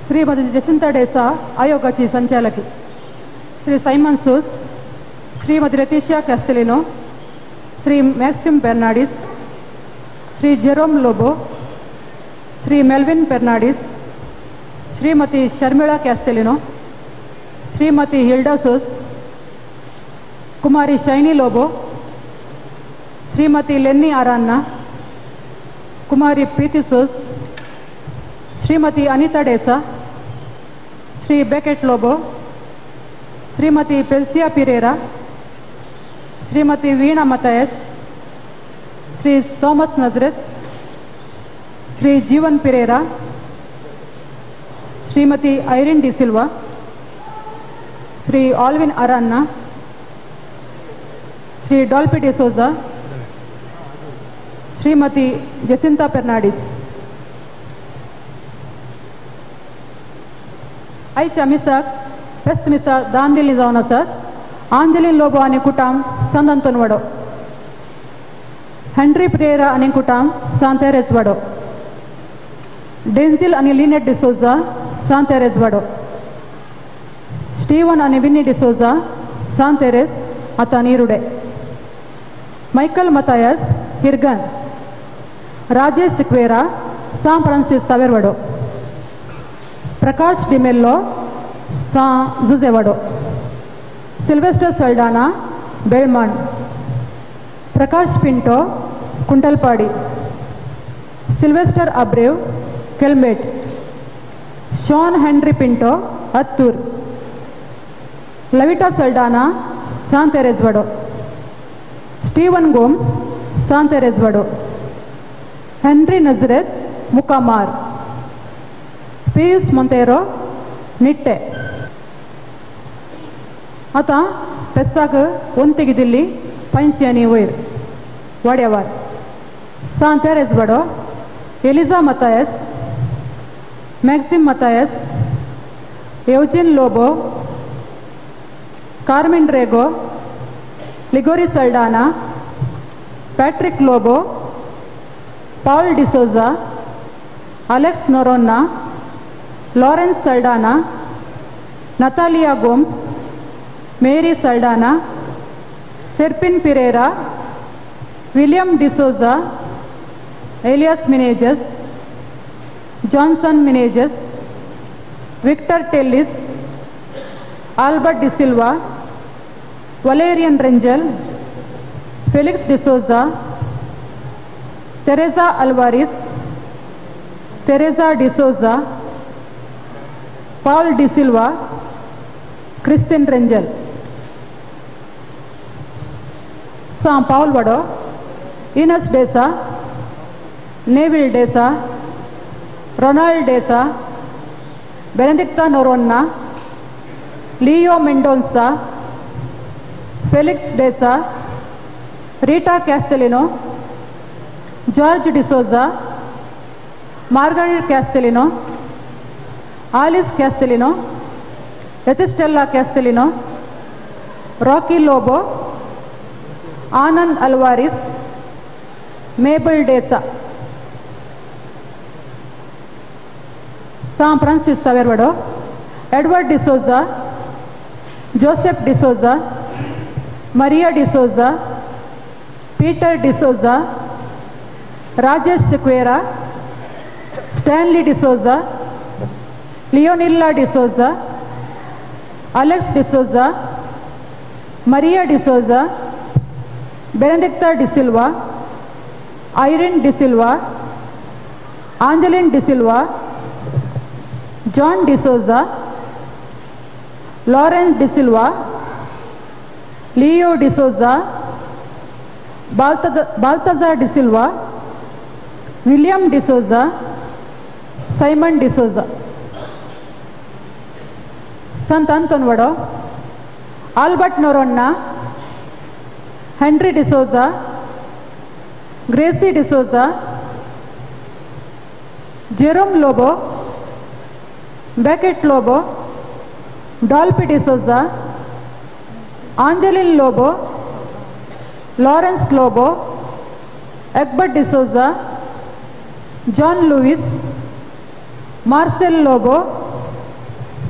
श्रीमती जसिंता डेसा आयोगाची संचालकी, Shri Simon Soos, Shrimati Letitia Castelino, Shri Maxim Fernandes, Shri Jerome Lobo, Shri Melvin Fernandes, Shrimati Sharmila Castelino, Shrimati Hilda Soos, Kumari Shiny Lobo, Shrimati Lenny Aranha, Kumari Preethi Soos, Shrimati Anita D'Sa, Shri Beckett Lobo, Shrimati Pelsia Pereira, Shrimati Veena Mathias, Shri Thomas Nazareth, Shri Jeevan Pereira, Shrimati Irene D'Silva, Shri Alvin Aranha, Shri Dolphy D'Souza, Shrimati Jacinta Fernandes. आयच्या मिसाक फेस्त मिसा दान दिल्ली जावन आसात आंजलीन लोबो आनी कुटाम सांत Anton वाडो, हेनरी पिरेरा आनी कुटाम सांत तेरेज वाडो, डेन्झिल आनी लिनेट डिसोजा सांत तेरेज वाडो, स्टीवन आनी विनी डिसोजा सांत तेरेज आतां निरुडे, मायकल मतायस हिरगन, राजेश सिक्वेरा सां फ्रांसीस सावेरवाडो, प्रकाश डिमेल्लो सां जुजेवाडो, Sylvester Saldanha Belman, Prakash Pinto Kundalpadi, Sylvester Abreu Kelmet, Sean Henry Pinto Attur, Lavita Saldanha San Teresvado, Steven Gomes San Teresvado, Henry Nazareth Mukamar, Pius Monteiro Nitte. आतां पेस्ताक वंतेगी दिल्ली पंशी आनी वयर वाड्यावार San Teres Wado, Eliza Mathias, Maxim Mathias, Eugene Lobo, Carmen Rego, Ligori Saldanha, Patrick Lobo, Paul D'Souza, Alex Noronha, Lawrence Saldanha, Natalia Gomes, Mary Saldanha, Serpin Pereira, William D'Souza, Elias Menezes, Johnson Menezes, Victor Tellis, Albert D'Silva, Valerian Rangel, Felix D'Souza, Teresa Alvares, Teresa D'Souza, Paul D'Silva, Christian Rangel. San Paul Wado, Ines D'Sa, Neville D'Sa, Ronald D'Sa, Benedicta Noronha, Leo Mendonca, Felix D'Sa, Rita Castelino, George D'Souza, Margaret Castelino, Alice Castelino, Ethistella Castelino, Rocky Lobo, Anand Alvares, Mabel D'Sa. San Francis Savervado, Edward D'Souza, Joseph D'Souza, Maria D'Souza, Peter D'Souza, Rajesh Sequeira, Stanley D'Souza, Leonilla D'Souza, Alex D'Souza, Maria D'Souza, Benedicta D'Silva, Irene D'Silva, Angeline D'Silva, John D'Souza, Lawrence D'Silva, Leo D'Souza, Balthazar D'Silva, William D'Souza, Simon D'Souza. Sant Anton Vado, Albert Noronha, Henry D'Souza, Gracie D'Souza, Jerome Lobo, Beckett Lobo, Dolphy D'Souza, Angeline Lobo, Lawrence Lobo, Egbert D'Souza, John Lewis, Marcel Lobo,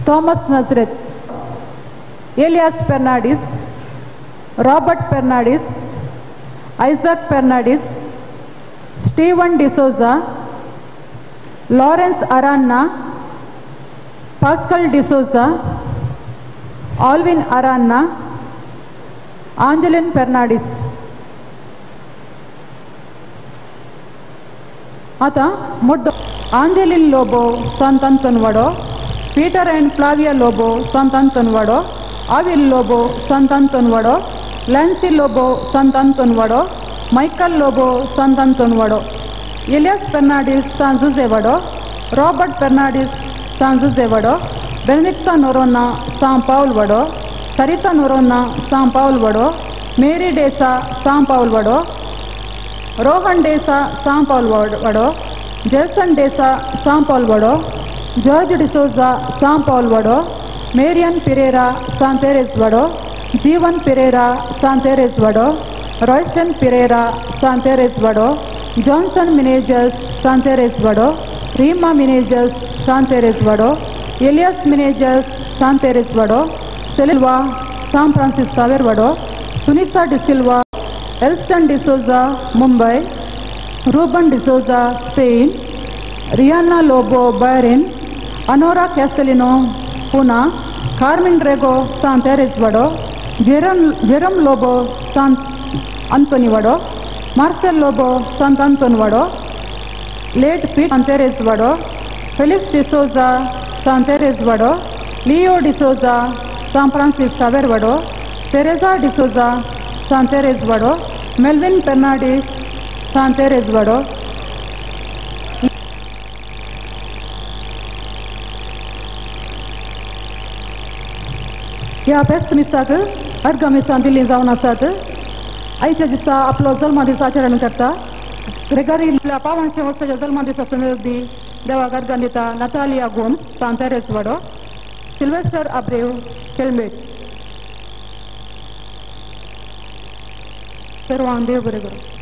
Thomas Nazareth, Elias Fernandes, Robert Fernandes, Isaac Fernandes, Steven D'Souza, Lawrence Aranha, Pascal D'Souza, Alvin Aranha, Angeline Fernandes. आतां मुड्डो Angeline Lobo Sant Anton Wado, Peter and Flavia Lobo Sant Anton Wado, Avil Lobo Sant Anton Wado, Lancy Lobo Sant Anton Wado, Michael Lobo Sant Anton Wado, Elias Fernandes San Jose Wado, Robert Fernandes San Jose Wado, Benedicta Noronha San Paul Wado, Sarita Noronha San Paul Wado, Mary D'Sa San Paul Wado, Rohan D'Sa San Paul Wado, Jason D'Sa San Paul Wado, George D'Souza San Paul Wado, Marian Pereira San Teres Wado, Jeevan Pereira San Teres Wado, Royston Pereira San Teres Wado, Johnson Menezes San Teres Wado, Reema Menezes San Teres Wado, Elias Menezes San Teres Wado, Selva San Francis Xavier Wado, Sunita D'Silva, Elston D'Souza Mumbai, Ruben D'Souza Spain, Rihanna Lobo Bahrain, Anora Castellino Poona, Carmen Rego San Teres Wado, Jerome Lobo San Anthony Wado, Marcel Lobo Sant Anton Wado, late Pete San Teres Wado, Felix D'Souza San Teres Wado, Leo D'Souza San Francis Xavier Wado, Teresa D'Souza San Teres Wado, Melvin Fernandes San Teres Wado. ह्या फेस्त मिसाक अर्घ मिसां दिल्ली जावन आसात. आयच्या दिसा आपलो जल्मदीस आचरण करता. ग्रेगरी 500 वर्साच्या जल्मदिसा संदर्भी देवाक अर्घां दिता Natalia Gomes San Teres Wado, Sylvester Abreu Kelmet. सर्वांक देव बरें करूं.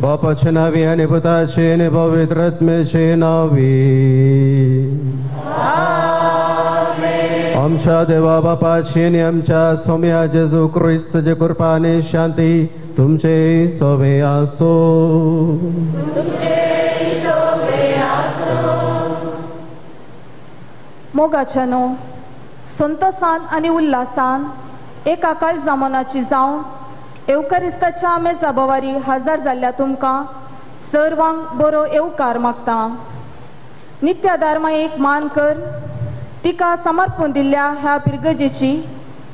बापाचे नावी आनी पुताचे आनी पवित्र आत्म्याचे नावी. आमच्या देवा बापाची आनी आमच्या सोम्या जेजू क्रिस्ताचे कृपा आनी शांती तुमचे सोवे आसो. मोगाच्यानो, संतोसान आनी उल्हासान एका काळजा मनाची जावन एवकारिस्ताच्या मेजा भोवारी हजर जाल्ल्या तुमकां सर्वांक बरो येवकार मागता. नित्य धर्माक मान कर तिका समर्पून दिल्ल्या ह्या पिरगजेची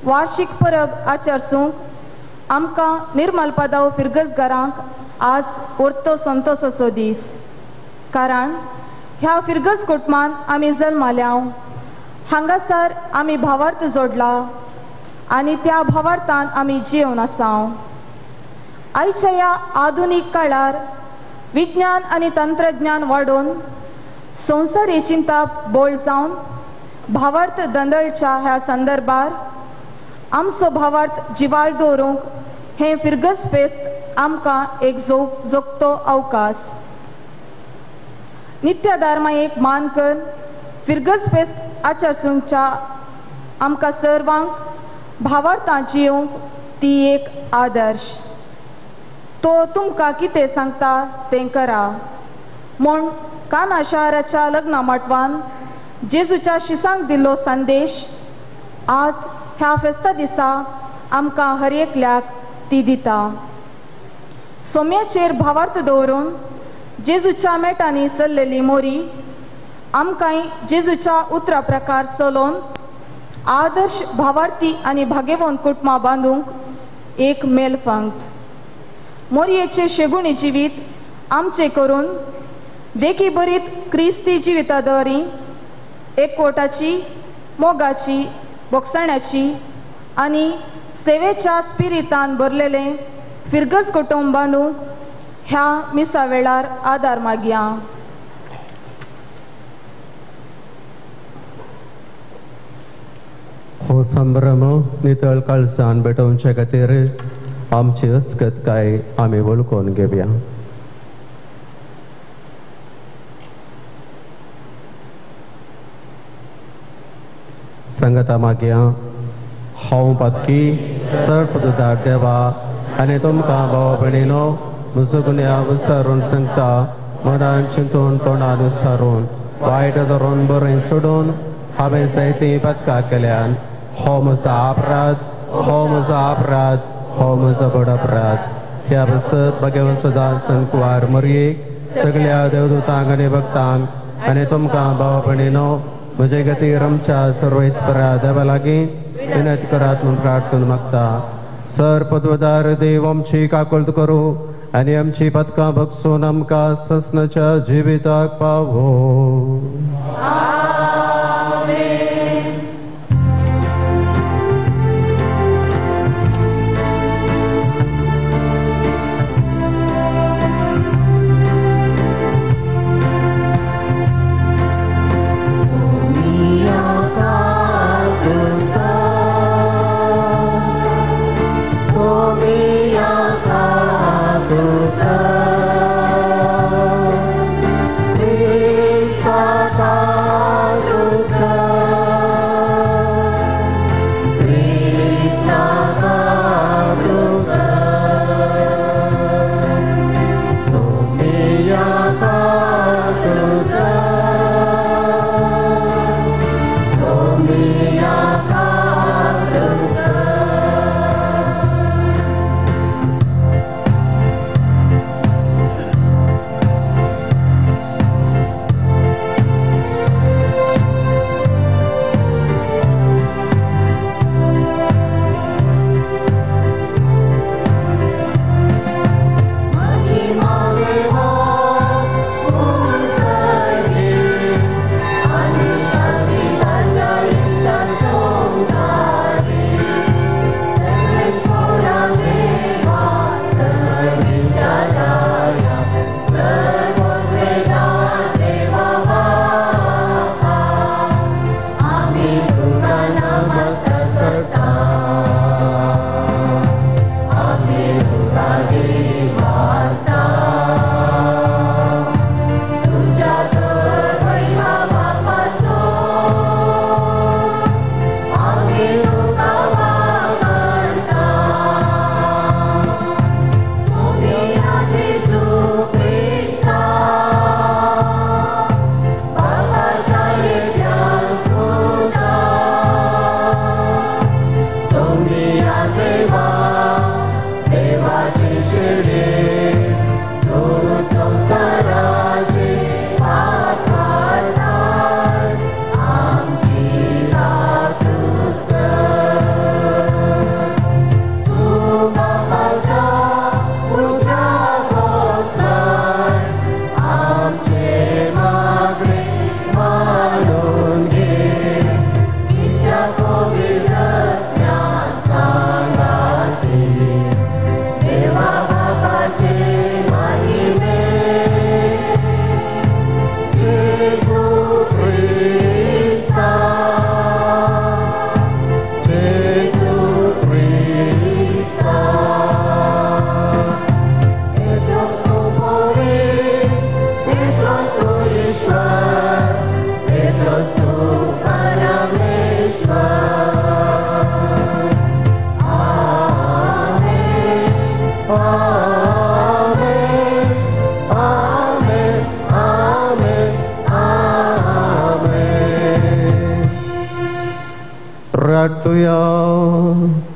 वार्षिक परब आचरसूंक आमकां निर्मल पदाव फिरगजगारांक आज उरतो संतोसाचो दीस, कारण ह्या फिरगज कुटुंबान आमी जल्माल्या. हांगासर आमी भावार्थ जोडला आनी त्या भावार्थान आमी जिवन आसा. आयच्या ह्या आधुनीक काळार विज्ञान आनी तंत्रज्ञान वाडोवन संवसारी चिंता बोळ जावन भावार्थ दंदळच्या ह्या संदर्भार आमचो भावार्थ जिवाळ दवरूंक हें फिरगज फेस्त आमकां एक जोगतो अवकाश. नित्य धर्माक मान कर फिरगज फेस्त आचरसूंच्या आमकां सर्वांक भावार्थां जिवंक ती एक आदर्श. तो तुमकां कितें सांगता तें करा म्हूण काना शाराच्या लग्ना माटवान जेजूच्या शिसांक दिल्लो संदेश आज ह्या फेस्ता दिसा आमकां हर एकल्याक ती दिता. सोम्याचेर भावार्थ दवरून जेजूच्या मेटांनी सल्लेली मोरी आमकांय जेजूच्या उतरा प्रकार चलोवन आदर्श भावार्थी आनी भागेवन कुटुंबां बांदूंक एक मेल फांगत. मोरयेचे शेगुणी जिवीत आमचें करून देखी बरीत क्रिस्ती जिविता दरी एकवटाची, मोगाची, बोगसाण्याची आनी सेवेच्या स्पिरितान भरलेलें फिरगज कुटुंब बांदूंक ह्या मिसा वेळार आदार मागया. हो संभ्रम नितळ काळसान भेटोवचे खातीर आमची अस्कतकाय आमी वळखून घेवया. सांगता मागया हांव पातकी सर्व देवा आनी तुमकां भाव भयणीनो म्हजो गुन्यांव विसरून सांगता मनान चिंतून तोंडान विसरून वायट धरून बरें सोडून हांवें जायतीं पदकां केल्यान. हो म्हजो अपराध, हो म्हजो अपराध, हो म्हजो व्हड अपराध. ह्या पासत भगवंत सदां संकवार मरयेक सगळ्या देवदूतांक आनी भक्तांक आनी तुमकां भाव भयणीनो म्हजे खातीर आमच्या सर्वेस्परा देवा लागीं विनंती करात म्हूण प्रार्थना मागता. सर पदवदार देव आमची काकुळट करूं आनी आमची पदकां बगसून आमकां ससनाच्या जिविताक पावो.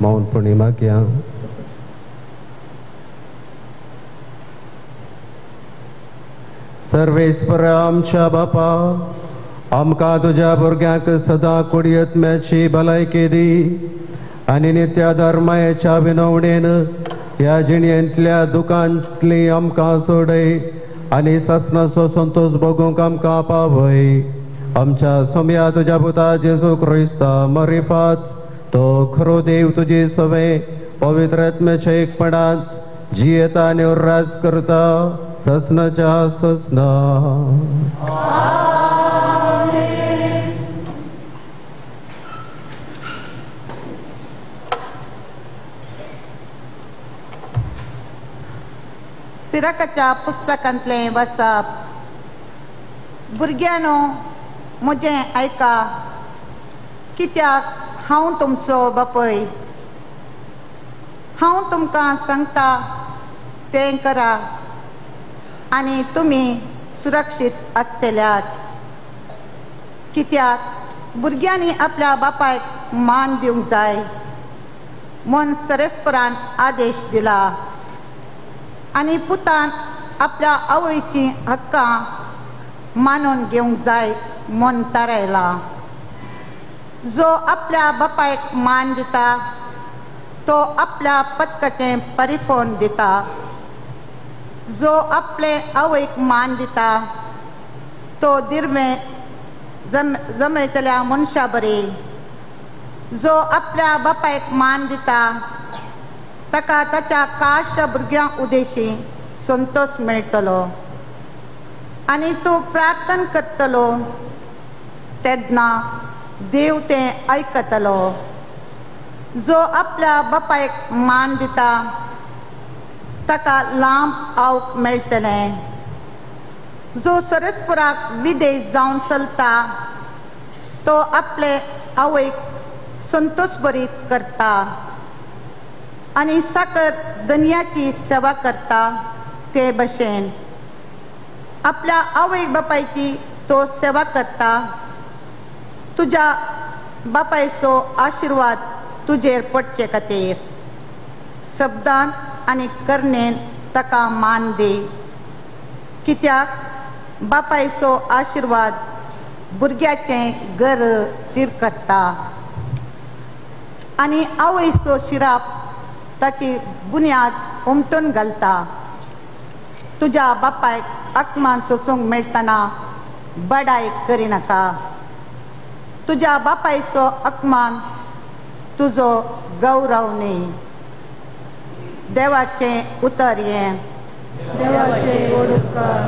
मौन पूर्णिमा किया। सर्वेस्पर आमच्या बापा, आमकां तुज्या भुरग्यांक सदां कुडयत्म्याची भलायकी दी आनी नित्या धर्मायेच्या विनवणेन ह्या जिणेंतल्या दुकांतली आमकां सोडय आनी सासणाचो संतोश भोगूंक आमकां पावय. आमच्या सोम्या तुज्या पुता जेजू क्रिस्ता मरिफात तो खरो देव तुजी सवे पवित्र आत्म्याच्या एकपणांत जियेता आनी उर्रास करता ससनाच्या ससना. सिराकाच्या पुस्तकांतलें वसप. भुरग्यांनो म्हजें आयका, कित्याक हांव तुमचो बापय. हांव तुमकां सांगता तें करा आनी तुमी सुरक्षीत आसतल्यात. कित्याक भुरग्यांनी आपल्या बापायक मान दिवंक जाय म्हूण सरस्परान आदेश दिला आनी पुतान आपल्या आवयचीं हक्कां मानून घेवंक जाय म्हूण थारायलां. जो आपल्या बापायक मान दिता तो आपल्या पत्काचें परिफोन दिता. जो आपले आवयक मान दिता तो दिरवें जमयतल्या मनशा बरी. जो आपल्या बापायक मान दिता ताका ताच्या काळशा भुरग्यां उदेशी संतोष मेळटलो. आनी तूं प्रार्थना करतलो तेन्ना देव तें आयकतलो. जो आपल्या बापायक मान दिता ताका लांब आवक मेळटलें. जो सरस्पराक विदेश जावन चलता तो आपले आवयक संतोषभरीत करता आनी साकर दनयाची सेवा करता ते भशेन आपल्या आवय बापायची तो सेवा करता. तुज्या बापायचो आशिर्वाद तुजेर पडचे खातीर शब्दान आनी करणेन ताका मान दी. कित्याक बापायचो आशिर्वाद भुरग्याचें घर तीर करता आनी आवयचो शिराप ताची बुन्याद उमटून घालता. तुज्या बापायक अकमान सोसूंक मेळटना बडाय करिनाका. तुज्या बापायचो अकमान तुजो गौरव न्ही. देवाचें उतर हें. देवाचें व्हड उपकार.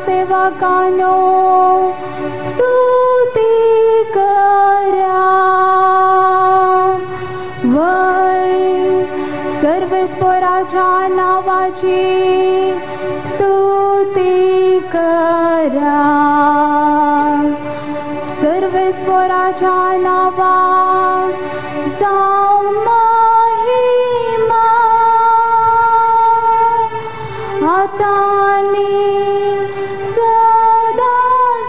सेवकानो स्तुती करा वै सर्वेस्पराच्या नावाची स्तुती करा. सर्वेस्पराच्या नावाक जावं महिमा आतां आनी सदा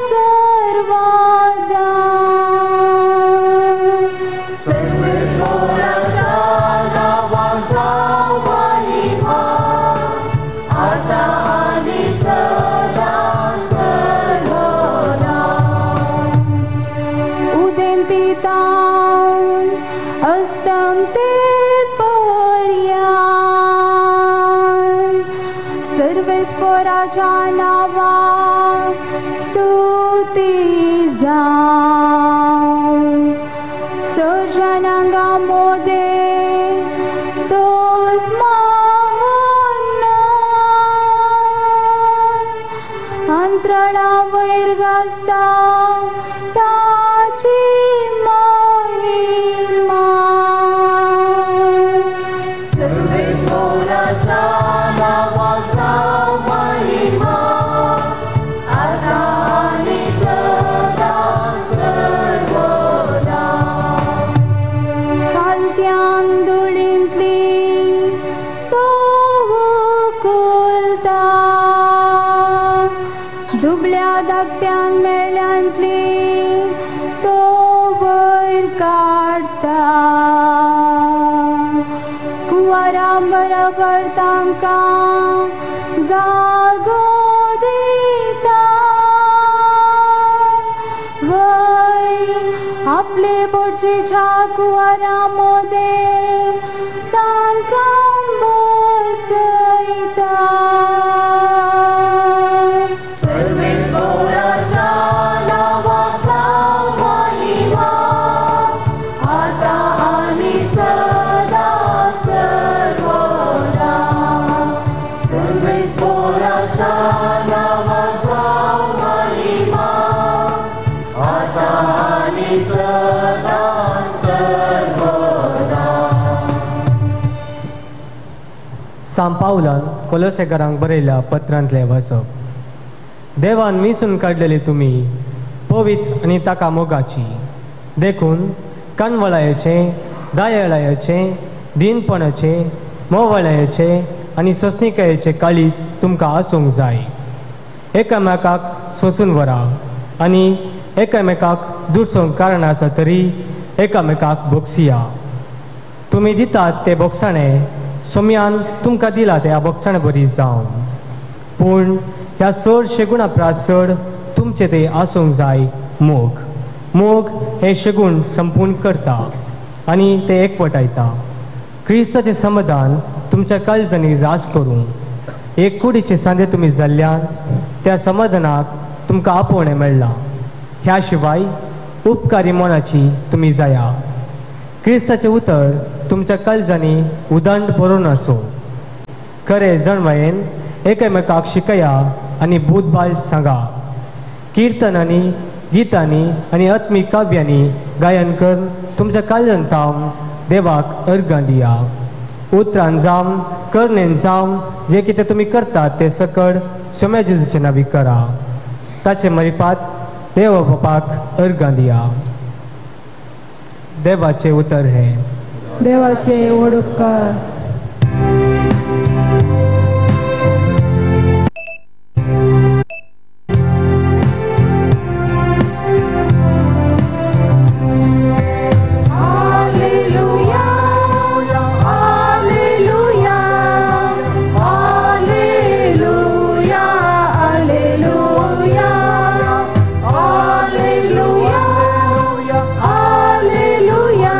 सर्वदा. सर्वेस्पराच्या नावाक जावं महिमा आतां आनी सदा सर्वदा. उदेंती तावन अस्तमते पर्यान सर्वेस्पराच्या नावाक स्तुती जावं. सर्जनांगा मोदे तोच महान अंतराळा वयर गाजता ताची महिमा. सर्वेस्पराच्या नावाक जावं महिमा आतां आनी सदा सर्वदा. खालत्यान धुळींतली दुबळ्या धाकट्यांक मेळ्यांतली तो वयर काडटा. कुंवरां बरोबर तांकां जागो दिता. वय आपले बोडचेच्या कुंवरां मोदें तांकां बसयता. सर्वेस्पोराच्या नांवाचा महिमा आता आनी सदा सर्वदा. सर्वेस्पोराच्या नांवाचा महिमा आता आनी सदा सर्वदा. सांत पावलान कोलोसेकारांक बरयल्या पत्रांतलें वाचप. देवान मिसून काडलेले तुमी पवित्र आनी ताका मोगाची, देखून कानवळायेचें, दयाळायेचें, दीनपणाचें, मोवळायेचें आनी सोंसणिकायेचें काळीज तुमकां आसूंक जाय. एकामेकाक सोंसून व्हरा आनी एकामेकाक दुरसूंक कारण आसा तरी एकामेकाक भोगसिया. तुमी दितात ते भोगसाणे सोम्यान तुमकां दिला त्या भोगसाणे बरी जावं, पूण ह्या चड शेगुणा प्रास चड तुमचे ते आसूंक जाय मोग. मोग हे शेगूण संपूर्ण करता आनी ते एकवटायता. क्रिस्ताचें समाधान तुमच्या काळजांनी राज करूं. एक कुडीचे सांदे तुमी जाल्ल्यान त्या समाधानाक तुमकां आपोवणें मेळ्ळां. ह्या शिवाय उपकारी मनाची तुमी जाया. क्रिस्ताचें उतर तुमच्या काळजांनी उदंड भरून आसूं. खरें जाणवायेन एकामेकाक शिकया आनी बुदबाळ सांगा. किर्तनांनी, गितांनी आनी आत्मीक काव्यांनी गायन करून तुमच्या काळजान तावन देवाक अर्गां दिया. उतरान जावं, करणेन जावं, जें कितें तुमी करतात तें सकड सोम्या जेजूचे नांवी करा. ताचे मरिपात देव बापाक अर्गां दिया. देवाचें उतर हें. देवाचे व्हड उपकार. Alleluia, alleluia, alleluia, alleluia, alleluia, alleluia,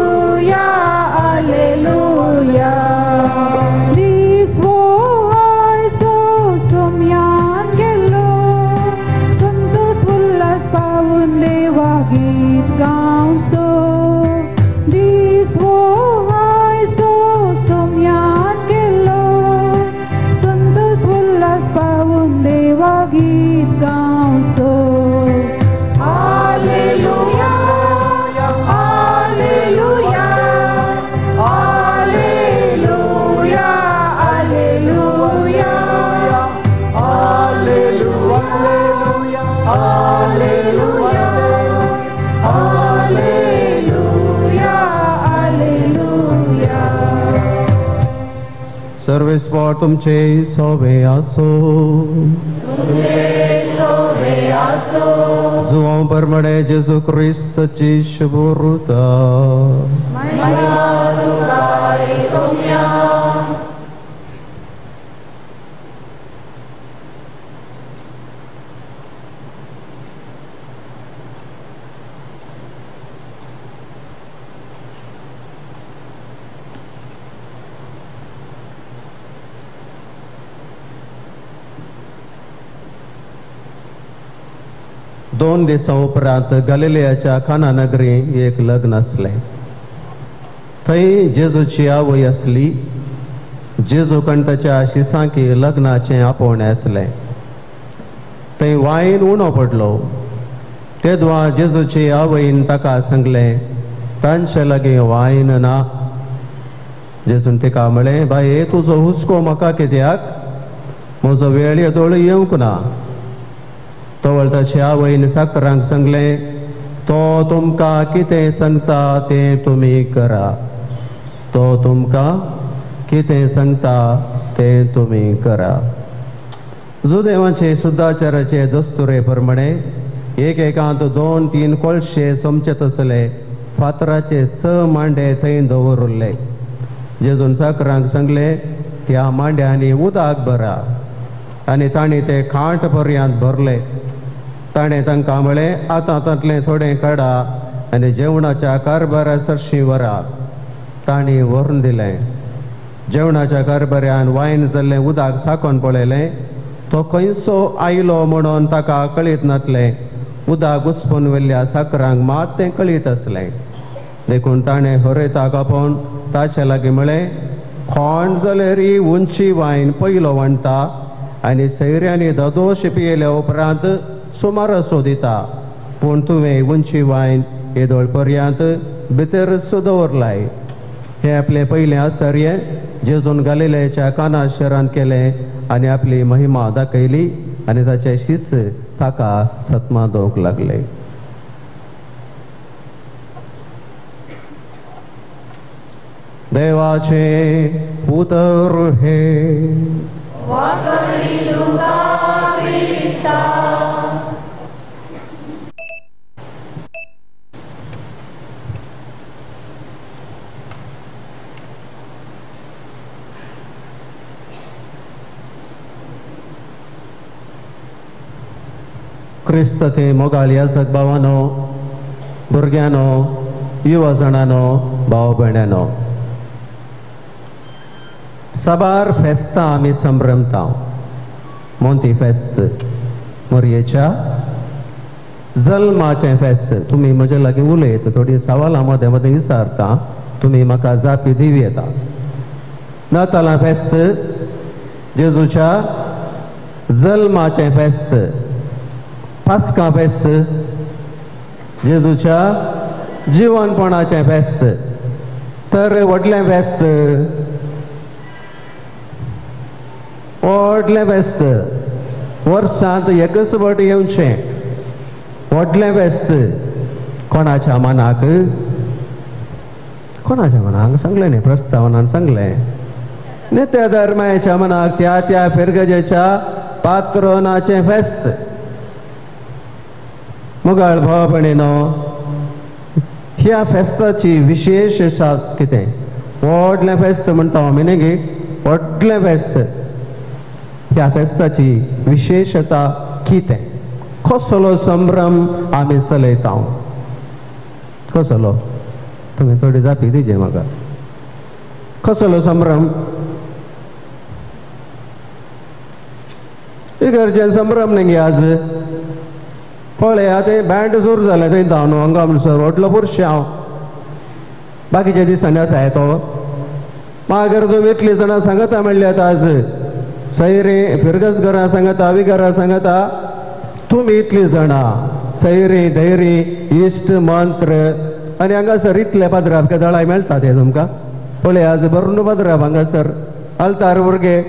alleluia, alleluia. दीस वो आयचो सोम्यान गेल्लो, संतोष उल्हास पावून देवा गीत गावचो. दीस वो आयचो सोम्यान गेल्लो, संतोष उल्हास पावून देवा गीत गावचो. Alleluia, alleluia, alleluia, alleluia, alleluia, alleluia, alleluia, alleluia. सर्वेस्पोर तुमचे सोबे आसो. जुवां परमडे जेजू क्रिस्ताची शुभरुता. दोन दिसां उपरांत गलिलियाच्या काना नगरी एक लग्न आसलें. थंय जेजूची आवय आसली. जेजू कंठाच्या शिसांकी लग्नाचें आपोवणें आसलें. थंय वायन उणो पडलो. तेदवा जेजूची आवयन ताका सांगलें, तांचे लागीं वायन ना. जेजून तिका म्हळें, बाये तुजो हुस्को म्हाका कित्याक? म्हजो वेळ येदोळ येवंक ना. तवळ ताचे आवयन साकरांक सांगलें, तो तुमकां कितें सांगता तें तुमी करा. तो तुमकां कितें सांगता तें तुमी करा. जुदेवाचे सुद्धाचाराचे दस्तुरे प्रमाणे एक एकांत 2-3 कोळशे सोमचे तसले फातराचे 6 मांडे थंय दवरुल्ले. जेजून चाकरांक सांगले, त्या मांड्यांनी उदक भरा. आनी तांणी ते खांट पर्यंत भरले. ताणें तांकां म्हळें, आतां तांतलें थोडें काडा आनी जेवणाच्या कारभारा सरशीं व्हरा. तांणी व्हरून दिलें. जेवणाच्या कारभाऱ्यान वायन जाल्लें उदक साकोन पळयलें. तो खंयसो आयलो म्हणून ताका कळीत नासलें. उदक घुसपून व्हेल्ल्या साकरांक मात तें कळीत आसलें. देखून ताणें हरेताक आपोवन ताचे लागीं म्हळें, कोण जाल्यार उंची वायन पयलो वांट्टा आनी सैऱ्यांनी ददोश पियेल्या उपरांत सुमारसो दिता, पूण तुवें उंची वायन येदोळ पर्यंत भितरच दवरलाय. हें आपलें पयलें आश्चर्य जेजून गालिलेच्या काना शहरांत केलें आनी आपली महिमा दाखयली आनी ताचे शिष्य ताका सत्मा दवंक लागले. देवाचे उतर हे. क्रिस्त ते मोगाळ याजक भावानो, भुरग्यांनो, युवा जाणानो, भाव भयणानो, साबार फेस्तां आमी संभ्रमता. मोंती फेस्त, मोरयेच्या जल्माचें फेस्त. तुमी म्हजे लागीं उलयत थोडी सवालां मदें मदें विचारता, तुमी म्हाका जापी दिवं येता. नातालां फेस्त, जेजूच्या जल्माचें फेस्त. पास्का फेस्त, जेजूच्या जिवनपणाचें फेस्त. तर व्हडलें फेस्त, व्हडलें फेस्त वर्सांत एकच फावट येवचें व्हडलें फेस्त. कोणाच्या मनाक, कोणाच्या मनाक सांगलें न्ही, प्रस्तावनान सांगलें, नित्य धर्माच्या मनाक त्या त्या फिरगजेच्या पात्रोनाचें फेस्त. मुगाळ भाव भयणीनो, ह्या फेस्ताची विशेश आसा कितें? व्हडलें फेस्त म्हणटा आमी न्ही गे, व्हडलें फेस्त. ह्या फेस्ताची विशेशता कितें? कसलो संभ्रम आमी चलयता? कसलो? तुमी थोडी जापी दिजे म्हाका. कसलो संभ्रम? इगर्जेन संभ्रम न्ही गे आज. पळया तें बँड सुरू जालें थंय धांव न्हू हांगा म्हणसर व्हडलो पुरशांव. बाकीच्या दिसांनी आसा तो. मागीर तुमी इतलीं जाणां सांगता म्हणल्यात आज, सैरी फिरगज घरां सांगता, विघरां सांगता, तुमी इतलीं जाणां सैरी धैरी इश्ट मंत्र आनी हांगासर इतले पाद्राप केदळाय मेळटा ते तुमकां. पळय आज भरून पाद्राप हांगासर आल्तार भुरगे.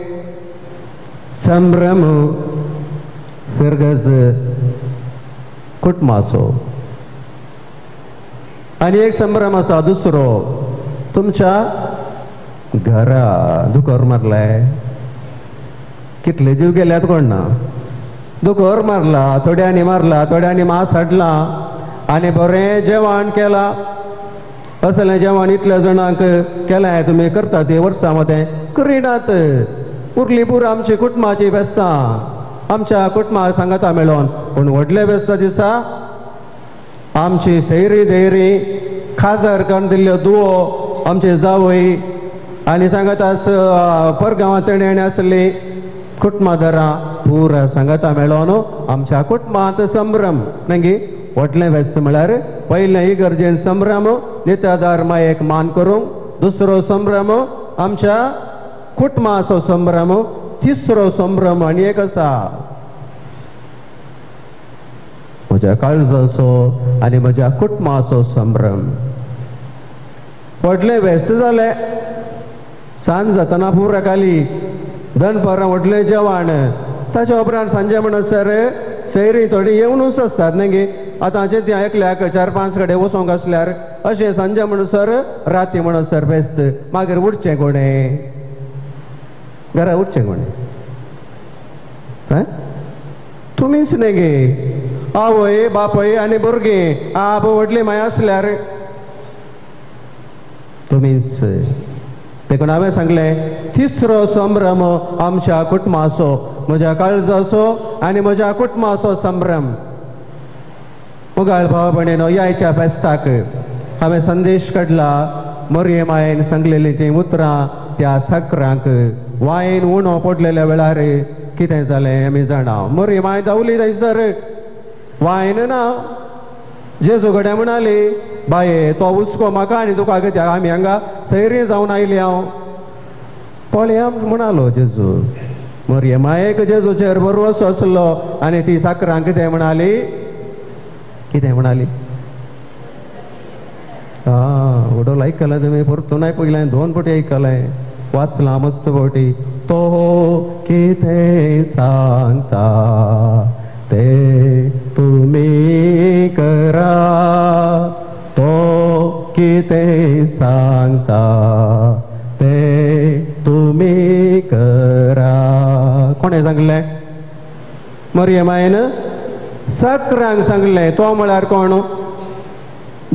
संभ्रम फिरगज कुटुंबाचो. आनी एक संभ्रम आसा दुसरो, तुमच्या घरा दुकर मारलाय, कितले जीव गेल्यात कोण ना, दुकर मारला, थोड्यांनी मारला, थोड्यांनी मांस हाडला आनी बरें जेवण केलां. असलें जेवण इतल्या जाणांक केलें तुमी करता ते वर्सां मदें करिनात. उरली पुरो आमची कुटुंबाची फेस्तां, आमच्या कुटुंबाक सांगता मेळोन. पूण व्हडले फेस्ता दिसा आमची सैरी धैरी खाजर करून दिल्ल्यो दुवो, आमचे जावय आनी सांगता परगांवां तेणी आसली कुटुंबादारां पुरा सांगता मेळोन आमच्या कुटुंबांत संभ्रम न्ही. व्हडलें फेस्त म्हळ्यार पयलें इगर्जेन संभ्रम नित्यादार मायेक मान करूंक, दुसरो संभ्रम आमच्या कुटुंबाचो संभ्रम, तिसरो संभ्रम आनी एक आसा म्हज्या काळजाचो आनी म्हज्या कुटुंबाचो संभ्रम. व्हडलें फेस्त जालें, सांज जातना पुरा खाली, दनपारां व्हडलें जेवण, ताच्या उपरांत सांजे म्हणसर सैरी थोडी येवनूच आसतात न्ही गे. आतां जे त्या एकल्याक 4-5 कडेन वचोंक आसल्यार अशें सांजे म्हणसर राती म्हणसर फेस्त. मागीर उठचें कोणें? घरा उठचें कोणें? तुमीच न्ही गे, आवय बापय आनी भुरगीं, आब व्हडली माय आसल्यार तुमीच. देखून हांवें सांगलें तिसरो संभ्रम आमच्या कुटुंबाचो, म्हज्या काळजाचो आनी म्हज्या कुटुंबाचो संभ्रम. मुगाळ भाव भयणीनो, ह्या फेस्ताक हांवें संदेश काडला. मरये मायेन सांगलेली तीं उतरां त्या साकरांक वायन उणो पडलेल्या वेळार कितें जालें आमी जाणा. मरये माय धांवली थंयसर, वायन ना. जेजू कडेन म्हणाली, बाये तो हुस्को म्हाका आनी तुका कित्याक, आमी हांगा सैरी जावन आयली हांव. पळया म्हणालो जेजू. मरये मायेक जेजूचेर भरवसो आसलो आनी ती साकरांक कितें म्हणाली, कितें म्हणाली? व्हडलो आयकलें तुमी, परतून आयकलें, दोन फावटी आयकलें, वाचलां मस्त फावटी. तो कितें सांगता ते तुमी करा, तो कितें सांगता ते तुमी करा. कोणें सांगलें? मरये मायन साकरांक सांगलें. तो म्हळ्यार कोण?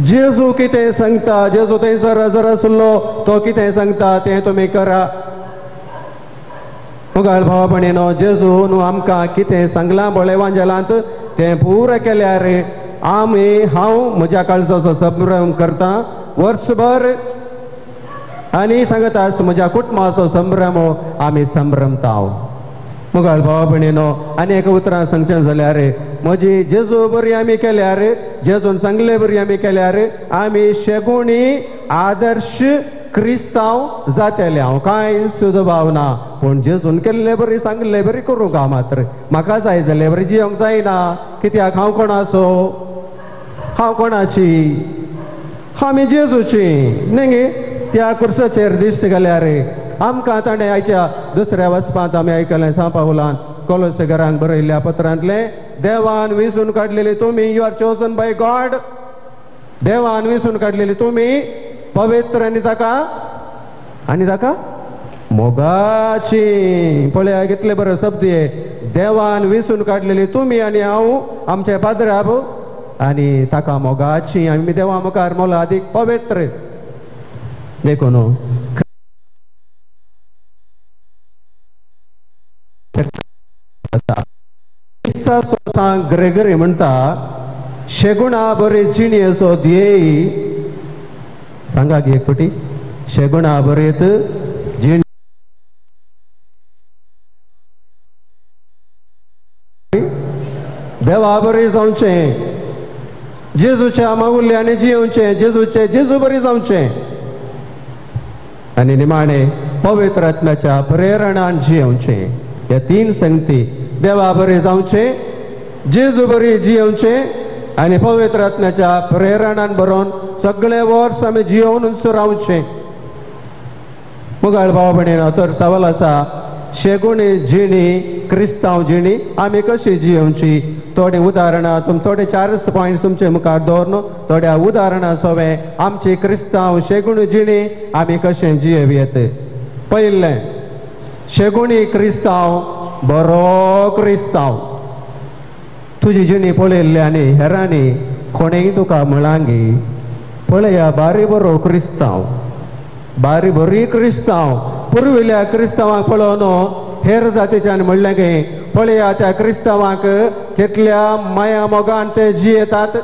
जेजू कितें सांगता, जेजू थंयसर हजर आसलो, तो कितें सांगता तें तुमी करा. मुगाळ भावा भयणीनो, जेजू न्हू आमकां कितें सांगलां पळय वांजेलांत तें पुरो केल्यार आमी, हांव म्हज्या काळजाचो संभ्रम करता वर्सभर आनी सांगता म्हज्या कुटुंबाचो संभ्रम आमी संभ्रमता. मुगाळ भावा भयणीनो, आनी एका उतरां सांगचें जाल्यार म्हजी जेजू बरी आमी केल्यार, जेजून सांगले बरी आमी केल्यार आमी शेगुणी आदर्श क्रिस्तांव जातले. हांव कांय सुद्दां भावना, पूण जेजून केल्ले बरी सांगले बरी करूंक हांव मात्र म्हाका जाय जाल्ले बरी जियोंक जायना. कित्याक? हांव कोणाचो, हांव कोणाची, आमी जेजूची न्ही गे. त्या कुर्साचेर दिश्ट घाल्यार आमकां ताणें आयच्या दुसऱ्या वचपांत आमी आयकलें सांव पावलान कोलोसेकरांक बरयल्ल्या पत्रांतलें, देवान विसून काडलेली तुमी, you are chosen by God. देवान विसून काडलेली तुमी पवित्र आनी ताका, आनी ताका मोगाची. पळया कितले बरो शब्द हे, देवान विसून काडलेली तुमी आनी हांव आमचे पाद्राब आनी ताका मोगाची. आमी देवा मुखार मोलादीक पवित्र. देखून ग्रेगरी म्हणटा, शेगुणा बरी जिणेचो ध्येय. सांगा की एक फावटी, शेगुणा बरेत जिणे देवा बरी जावचें, जेजूच्या मागुल्ल्यानी जियेवचें, जेजूचे जेजू बरी जावचें आनी निमाणें पवित्र आत्म्याच्या प्रेरणान जियेवचें. ह्या तीन संगती, देवा बरी जावचें, जेजू बरी जियेवचें आनी पवित्र आत्म्याच्या प्रेरणान बरोवन सगळे वर्स आमी जियोवन रावचें. मुगाळ भाव भयणीनो, तर सवाल आसा, शेगुणी जिणी, क्रिस्तांव जिणी आमी कशी जियोवची? थोडीं उदाहरणां, थोडे चारच पॉयंट्स तुमचे मुखार दवरून थोड्या उदाहरणां सोवे आमची क्रिस्तांव शेगुणी जिणी आमी कशें जियेवयेत. पयलें, शेगुणी क्रिस्तांव बरो क्रिस्तांव. तुजी जिणी पळयल्ली आनी हेरांनी कोणेय तुका म्हळांगी, पळया बारी बरो क्रिस्तांव, बारी बरी क्रिस्तांव. पुर्विल्ल्या क्रिस्तांवांक पळोवन हेर जातीच्यान म्हणलें की पळया त्या क्रिस्तांवांक कितल्या माया मोगान ते जियेतात.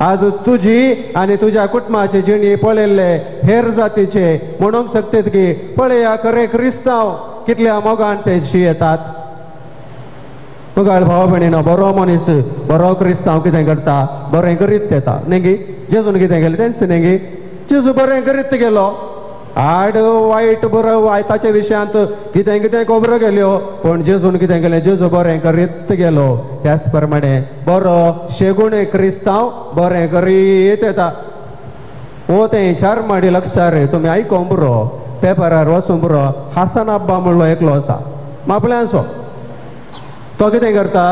आज तुजी आनी तुज्या कुटुंबाची जिणी पळयल्ले हेर जातीचे म्हणूंक शकतात की पळया खरे क्रिस्तांव कितल्या मोगान ते जियेतात. मुगाळ भाव भयणीनो, बरो मनीस, बरो क्रिस्तांव कितें करता? बरें करीत येता न्ही गी. जेजून कितें केलें तेंच न्ही गी. जेजू बरें करीत गेलो, आड वायट बरो ताच्या विशयांत कितें कितें खबरो गेल्यो, पूण जेजून कितें केलें? जेजू बरें करीत गेलो. त्याच प्रमाणे बरो शेगुणे क्रिस्तांव बरें करीत येता. ओ तें चार माडी लक्षार तुमी आयकोंक पुरो, पेपरार वचूंक पुरो. हासन आब्बा म्हणलो एकलो आसा मापल्यांचो, तो कितें करता,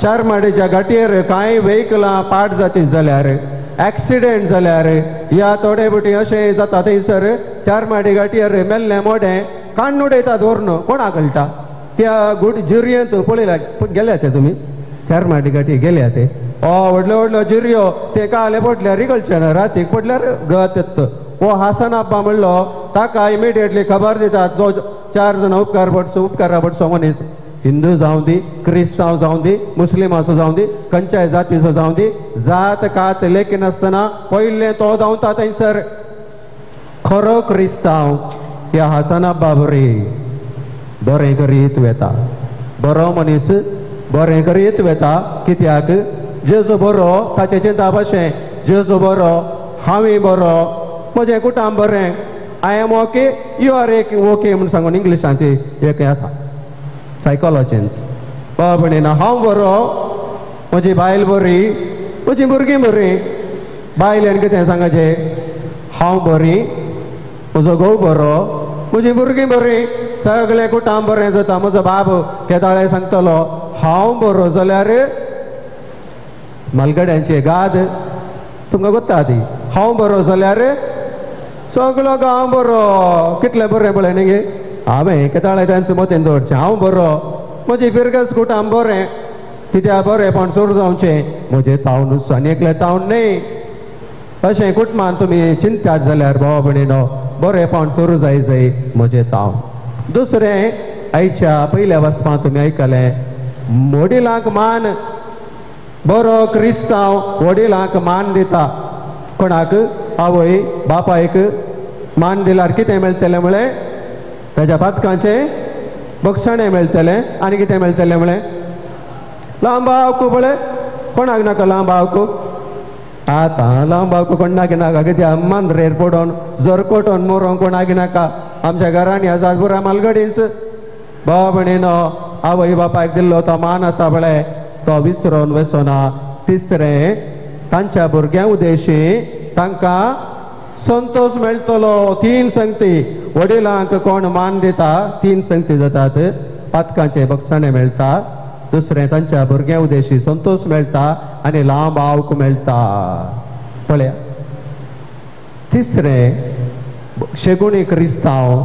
चार माडीच्या गाटयेर कांय वेहिकलां पाट जाती जाल्यार, एक्सिडेंट जाल्यार या थोडे फावटी अशें जाता थंयसर चार माडी गाटयेर मेल्लें मोडें काण्ण उडयतात व्हरून. कोणाक कळटा? त्या गुड जिरयेंत पळयल्या गेल्या ते तुमी चारमाटी गाठी गेल्या ते ओ व्हडलो व्हडलो जिरयो ते काले पडल्यार रिगळचे ना, रातीक पडल्यार गत येता. हो हासन आब्बा म्हणलो ताका इमिडिएटली खबर दितात जो 4 जाणां उपकार पडसो उपकारा पडसो मनीस, हिंदू जावं दी, क्रिस्तांव जावं दी, मुस्लिमाचो जावं दी, खंयच्याय जातीचो जावं दी, जात कात लेखिनासतना पयलें तो धांवता थंयसर. खरो क्रिस्तांव ह्या हासन आब्बा बरी बरें करीत वेता, बरो मनीस बरें करीत वेता. कित्याक जेजू बरो ताचें चिंता भाशें, जेजू बरो, हांवूय बरो, म्हजें कुटुंब बरें, I am okay, you are okay म्हूण सांगून इंग्लिशांत एक आसा सायकोलॉजींत. बाबा ना हांव बरो, म्हजी बायल बरी, म्हजी भुरगीं बरीं. बायलेन कितें सांगाचें, हांव बरी, म्हजो घोव बरो, म्हजी भुरगीं बरीं, सगळें कुटुंब बरें जाता. म्हजो बाब केदाळे सांगतलो हांव बरो जाल्यार मालगड्यांची गाद तुमकां गोत्ता ती, हांव बरो जाल्यार सगळो गांव बरो. कितलें बरें पळय न्ही गे, हांवें केदाळे तेंच मतीन दवरचें, हांव बरो, म्हजी फिरगस कुटुंब बरें, कित्याक बरेंपण सुरू जावचें म्हजें तावन आनी एकलें तावन न्ही. अशें कुटुंबान तुमी चिंतात जाल्यार भाव भयणीनो बरेंपण सुरू जाय जाय म्हजें तावन. दुसरें आयच्या पयल्या वाचपांत तुमी आयकलें वडिलांक मान, बरो क्रिस्तांव वडिलांक मान दिता. कोणाक? आवय बापायक मान दिल्यार कितें मेळटलें म्हळें, ताच्या पातकांचें बक्षणें मेळटलें. आनी कितें मेळटलें म्हळें, लांब आवको पळय, कोणाक नाका लांब आवको? आतां लांब आवको कोणाक नाका, कित्याक मांद्रेर पडोन जरकोटोन मरोंक कोणाक नाका. आमच्या घरांनी आसा पुरा मालगडीच. भाव भयणीनो आवय बापायक दिल्लो तो मान आसा पळय तो विसरोन वचना. तिसरें तांच्या भुरग्यां उद्देशी तांकां संतोष मेळटलो. 3 संगती, वडिलांक कोण मान दिता 3 संगती जातात, पातकांचे बक्षणें मेळटा, दुसरें तांच्या भुरग्यां उद्देशी संतोष मेळटा आनी लांब आवक मेळटा. पळया. तिसरें शेगुणी क्रिस्तांव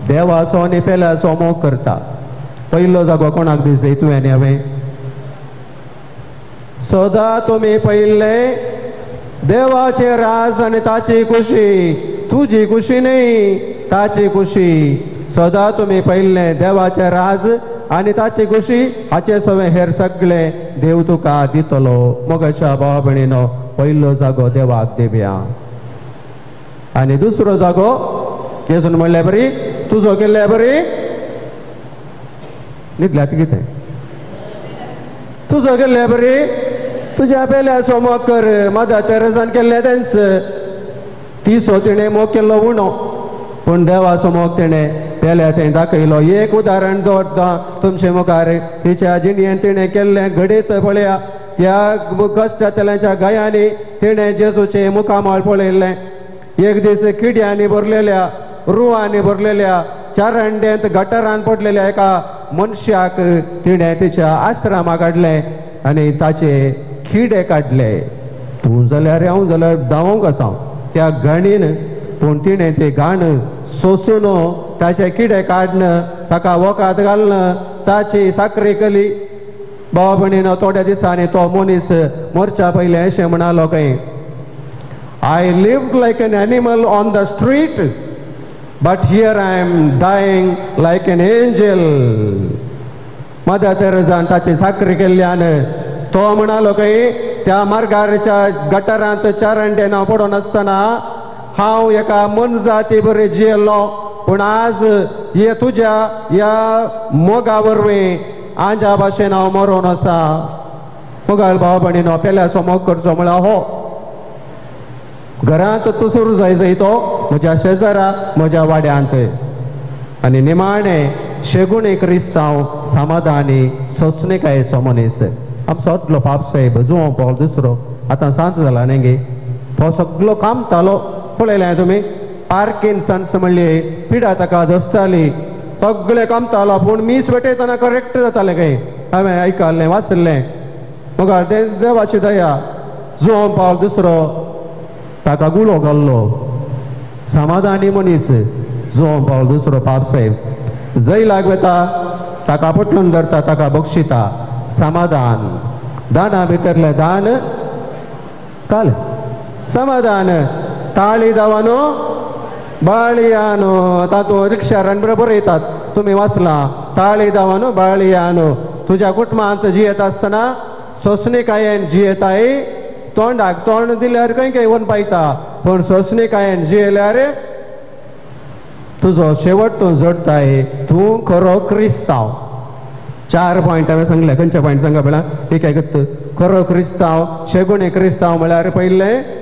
देवाचो आनी पेल्याचो मोग करता. पयलो जागो कोणाक दिसय तुवें आनी हांवें? सदा तुमी पयले देवाचे राज आनी ताची खुशी, तुजी खुशी न्ही ताची खुशी. सदा तुमी पयले देवाचे राज आनी ताची खुशी, हाचे सवें हेर सगळे देव तुका दितलो. मोगाच्या भावा भयणीनो पयलो जागो देवाक दिवया. आनी दुसरो जागो जेजून म्हणल्या बरी तुजो केल्ल्या बरी न्हिदल्यात कितें, तुजो केल्ल्या बरी तुज्या पेल्याचो मोग कर. मदर तेरेसान केल्लें तेंच, तिसो तिणें मोग केल्लो उणो, पूण देवाचो मोग तिणें पेल्या थंय दाखयलो. एक उदाहरण दवरता तुमचे मुखार, तिच्या जिणेन तिणें केल्लें घडीत पळया. त्या कश्टांतल्यांच्या गायांनी तिणें जेजूचें मुखामळ पळयल्लें. एक दीस किड्यांनी भरलेल्या, रुवांनी भरलेल्या, चारांड्यांत गटारान पडलेल्या एका मनशाक तिणें तिच्या आश्रमा काडलें आनी ताचे किडे काडले. तूं जाल्यार हांव जाल्यार धांवंक आसा त्या घाणीन, पूण तिणें तें घाण सोसून ताचे किडे काडन ताका वखद घालन ताची साकरी केली. भाव भयणीनो थोड्या दिसांनी तो मनीस मोरच्या पयलें अशें म्हणालो खंय, I lived like an animal on the street, but here I am dying like an angel. Mother तेरेसान ताची साकरी केल्ल्यान तो म्हणालो खंय त्या मार्गारच्या गटारांत चारांड्यान हांव पडोन आसतना हांव एका मनजाती बरें जियेल्लो, पूण आज हे तुज्या ह्या मोगा वरवीं आंजा भाशेन हांव मरोन आसा. मोगाळ भाव भयणीनो पेल्याचो मोग करचो म्हळ्यार हो घरांत तूं सुरू जाय जाय तो म्हज्या शेजारा म्हज्या वाड्यांत. आनी निमाणें शेगुणी क्रिस्तांव समाधानी सोंसणीकायेचो मनीस. आमचो आदलो पाप साहेब जुंव पावल दुसरो आतां सांत जाला न्ही गे, तो सगलो कामतालो. पळयलें तुमी, पार्किन्सन्स म्हणली पिडा ताका दसताली, सगळें कामतालो, पूण मीस भेटयतना करेक्ट जातालें खंय. हांवें आयकल्लें वाचिल्लें. मुखार तें देवाची दया. जुंव पावल दुसरो ताका गुळो घाल्लो. समाधानी मनीस जुंव पावल दुसरो पाप साहेब. जैलाक वता ताका पटलून धरता, ताका बक्षिता. समाधान दाना भितरलें दान काल समाधान ताळी दावानो बाळयानो तातूंत रिक्षारान बरोबर येतात. तुमी वाचलां ताळी दावानो बाळयानो. तुज्या कुटुंबांत जियेत आसतना सोंसणीकायेन जियेताय. तोंडाक तोंड दिल्यार खंय खंय वन पायता, पूण सोंसणीकायेन जियेल्यार तुजो शेवट तूं जोडटाय. तूं खरो क्रिस्तांव. 4 पॉयंट हांवें सांगले. खंयचे पॉयंट सांगा पळय. एक एक खरो क्रिस्तांव, शेगुणे क्रिस्तांव म्हळ्यार पयलें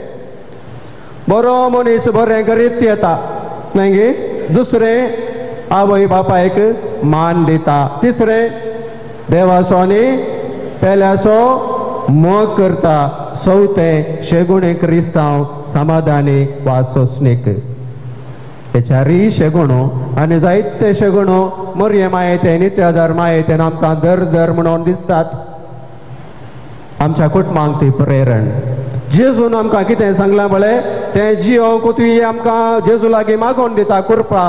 बरो मनीस बरें करीत येता, मागीर दुसरें आवय बापायक मान दिता, तिसरें देवाचो आनी पेल्याचो मोग करता, चवथें शेगुणे क्रिस्तांव समाधानी वा सोंसणीक. हे चारीय शेगुणो आनी जायते शेगुणो मोरये मायेते नित्याधार मायेतेन आमकां दर दर म्हणून दिसतात. आमच्या कुटुंबांक ती प्रेरण. जेजून आमकां कितें सांगलां पळय तें जियोंक तुवें आमकां जेजू लागीं मागोवन दिता कृपा.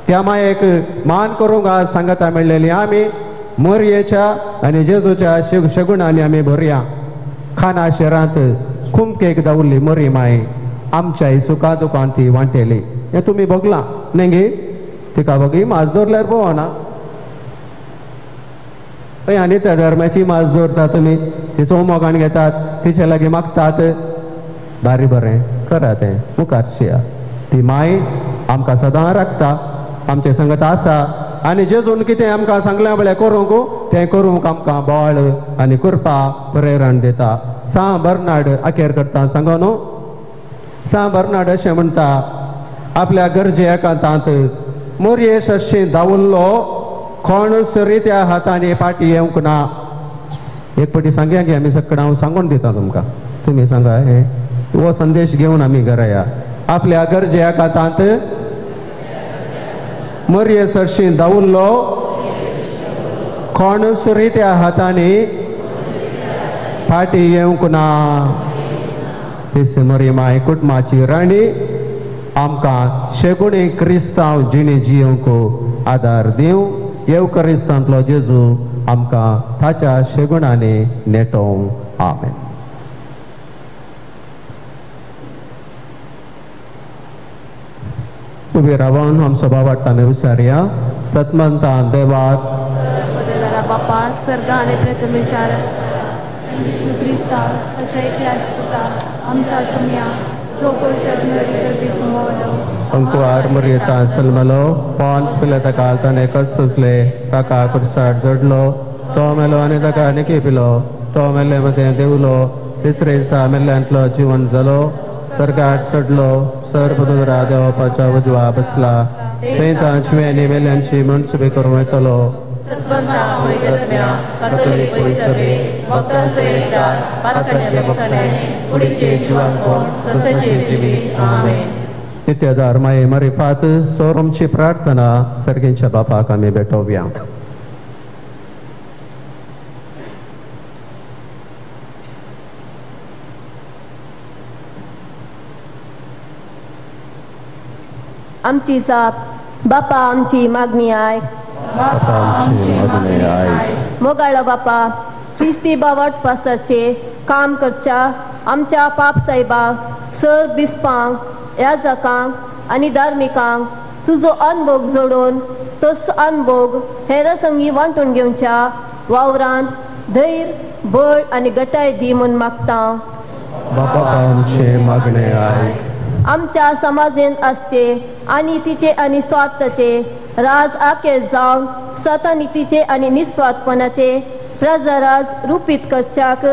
त्या मायेक मान करूंक आज सांगता मेळ्ळेली आमी मोरयेच्या आनी जेजूच्या शेगुणांनी आमी भरया. खाना शहरांत कुमकेक दवरली मोरी माय आमच्या सुखा दुकान ती वांटेली. हें तुमी बगलां न्ही गे? तिका बगी मास दवरल्यार पळोवना हय. आनी त्या धर्माची मास दवरता तुमी, तिचो मोगान घेतात, तिचे लागीं मागतात. बारी बरें करा तें मुखार शिया. ती माय आमकां सदां राखता, आमचे संगत आसा. आनी जेजून कितें आमकां सांगलें पळय करूंक तें करूंक आमकां बळ आनी कृपा प्रेरण दिता. सां बर्नार्ड अखेर करता सांगो न्हू. सां बर्नार्ड अशें म्हणटा, आपल्या गरजे एकांतांत मोरये सशी धांवल्लो कोण सरी त्या हातांनी पाटी येवंक ना. एक पटी सांगया की आमी सगळें हांव सांगून दिता तुमकां, तुमी सांगा हे हो संदेश घेवन आमी घरा या. आपल्या गरजे एकांतांत मोरये सरशी धांवल्लो कोण सरी त्या हातांनी फाटी येवंक ना. तीच मोरये माय कुटुंबाची राणी आमकां शेगुणे क्रिस्तांव जिणे जियोंक आदार दिवं. येव क्रिस्तांतलो जेजू आमकां ताच्या शेगुणांनी नेटोवं. आमेन. उबे रावन आमचो बाबाट आमी विचारया. सतमंतान देवाक बापा सर्ग आनी प्रथमेचार जेजू क्रिस्ता ताच्या एकल्याच पुता आमच्या तुमया जो पवित्र गर्भी समवलो अंकुवार मुरयेता सलमलो पॉन्स पिले ताका ताणें कस सोंसले, ताका कुरसाट जोडलो, तो मेलो आनी ताका निकी पिलो, तो मेल्ले मदें देवलो, तिसरे दिसा मेल्ल्यांतलो जिवन जालो, सरकार चडलो, सर पदुरा देवपाच्या उजवा बसला, थंय तांची आनी मेल्ल्यांची मनसुबी करूं येतलो. नित्यदार माये मरिफात सोरमची प्रार्थना सर्गींच्या बापाक आमी भेटोवया. आमची जाप बापा आमची मागणी आयक. बापा आमची मागणी आयक. मोगाळो बापा क्रिस्ती बावट पासरचे काम करच्या आमच्या पाप साहेबाक सर बिस्पांक याजकांक आनी धार्मिकांक तुजो अनभोग जोडून तोच अनभोग हेर संगी वांटून घेवच्या वावरांत धैर्य बळ आनी गटाय दी म्हूण मागता. बापा आमची मागणी आयक. आमच्या समाजेंत आसचे आनी तिचे आनी स्वार्थाचे राज आके जावन सतानितीचे आनी निस्वार्थपणाचे प्रजाराज रुपीत करच्याक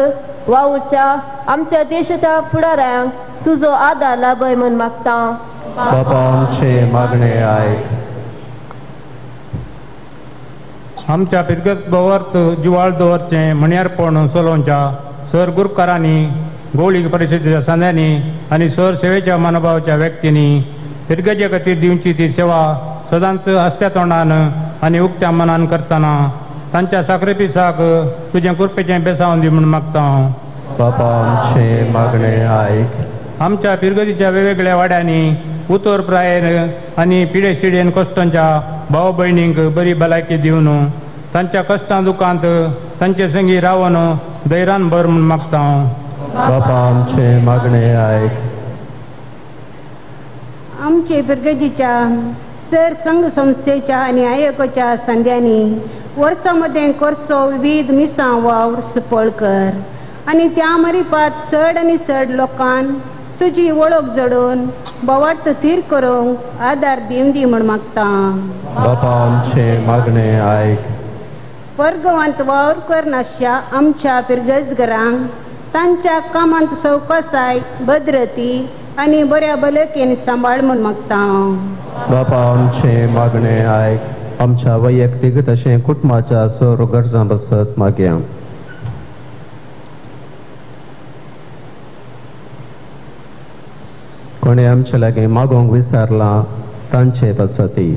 वावुरच्या आमच्या देशाच्या फुडाऱ्यांक तुजो आदार लाभय म्हूण मागता. बापा आमचे मागणे आयक. आमच्या पिरगत दवर्त जिवाळ दवरचें म्हणयारपण चलोवच्या सर गुरुकारांनी गौळीक परिशदेच्या संद्यांनी आनी सर सेवेच्या मनोभावाच्या व्यक्तींनी फिरगजे खातीर दिवची ती सेवा सदांच हसत्या तोंडान आनी उक्त्या मनान करतना तांच्या साक्रिफिसाक तुजें कृपेचें बेसावन दी म्हूण मागता हांव. बापा आमचें मागणें आयक. आमच्या फिरगजीच्या वेगवेगळ्या वाड्यांनी उतर प्रायेन आनी पिडे शिडेन कश्टांच्या भाव भयणींक बरी भलायकी दिवन तांच्या कश्टां दुखांत तांचे संगी रावन धैर्यान भर म्हूण मागता. बापा आमचे मागणे आयक. आमचे पिरगजीच्या सर संघ संस्थेच्या आनी आयोगाच्या संद्यांनी वर्सां मदें करचो विविध मिसां वावर सुपळ कर आनी त्या मरिपात चड आनी चड लोकान तुजी वळख जडोवन बोवाट थीर करूंक आदार दिवन दी म्हूण मागता. बापा आमचे मागणे आयक. परगवांत वावर करनासच्या आमच्या पिरगजगरांक तांच्या कामांत सवकासाय भद्रती आनी बऱ्या भलकेन सांबाळ म्हूण मागता. बापा आमचे मागणे आयक. आमच्या वैयक्तीक तशें कुटुंबाच्या सोर गरजां बसत मागया. कोणें आमचे लागीं मागोवंक विसरलां तांचे बसती.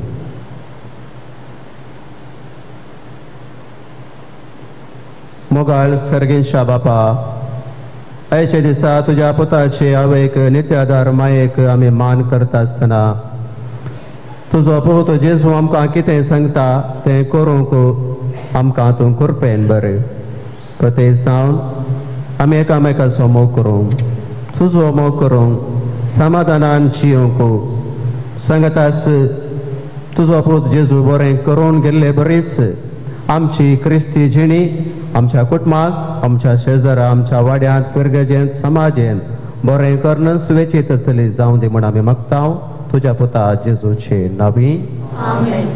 मोगाळ सर्गेंशा बापा, आयच्या दिसा तुज्या पुताचे आवयक नित्यादार मायेक आमी मान करता आसतना तुजो पूत जेजू आमकां कितें सांगता तें करूंक आमकां तूं कृपेन बरें कथें सावन आमी एकामेकाचो मोग करूंक, तुजो मोग करूंक, समाधानान जियोंक सांगतास तुजो पूत जेजू बरें करून गेल्ले बरीच आमची क्रिस्ती जिणी आमच्या कुटुंबांत, आमच्या शेजरा, आमच्या वाड्यांत, फिरगजेंत, समाजेंत बरें करून सुवेचीत चली जावं दी म्हूण आमी मागता तुज्या पुता जेजूचे नांवी. आमेन.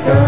Go.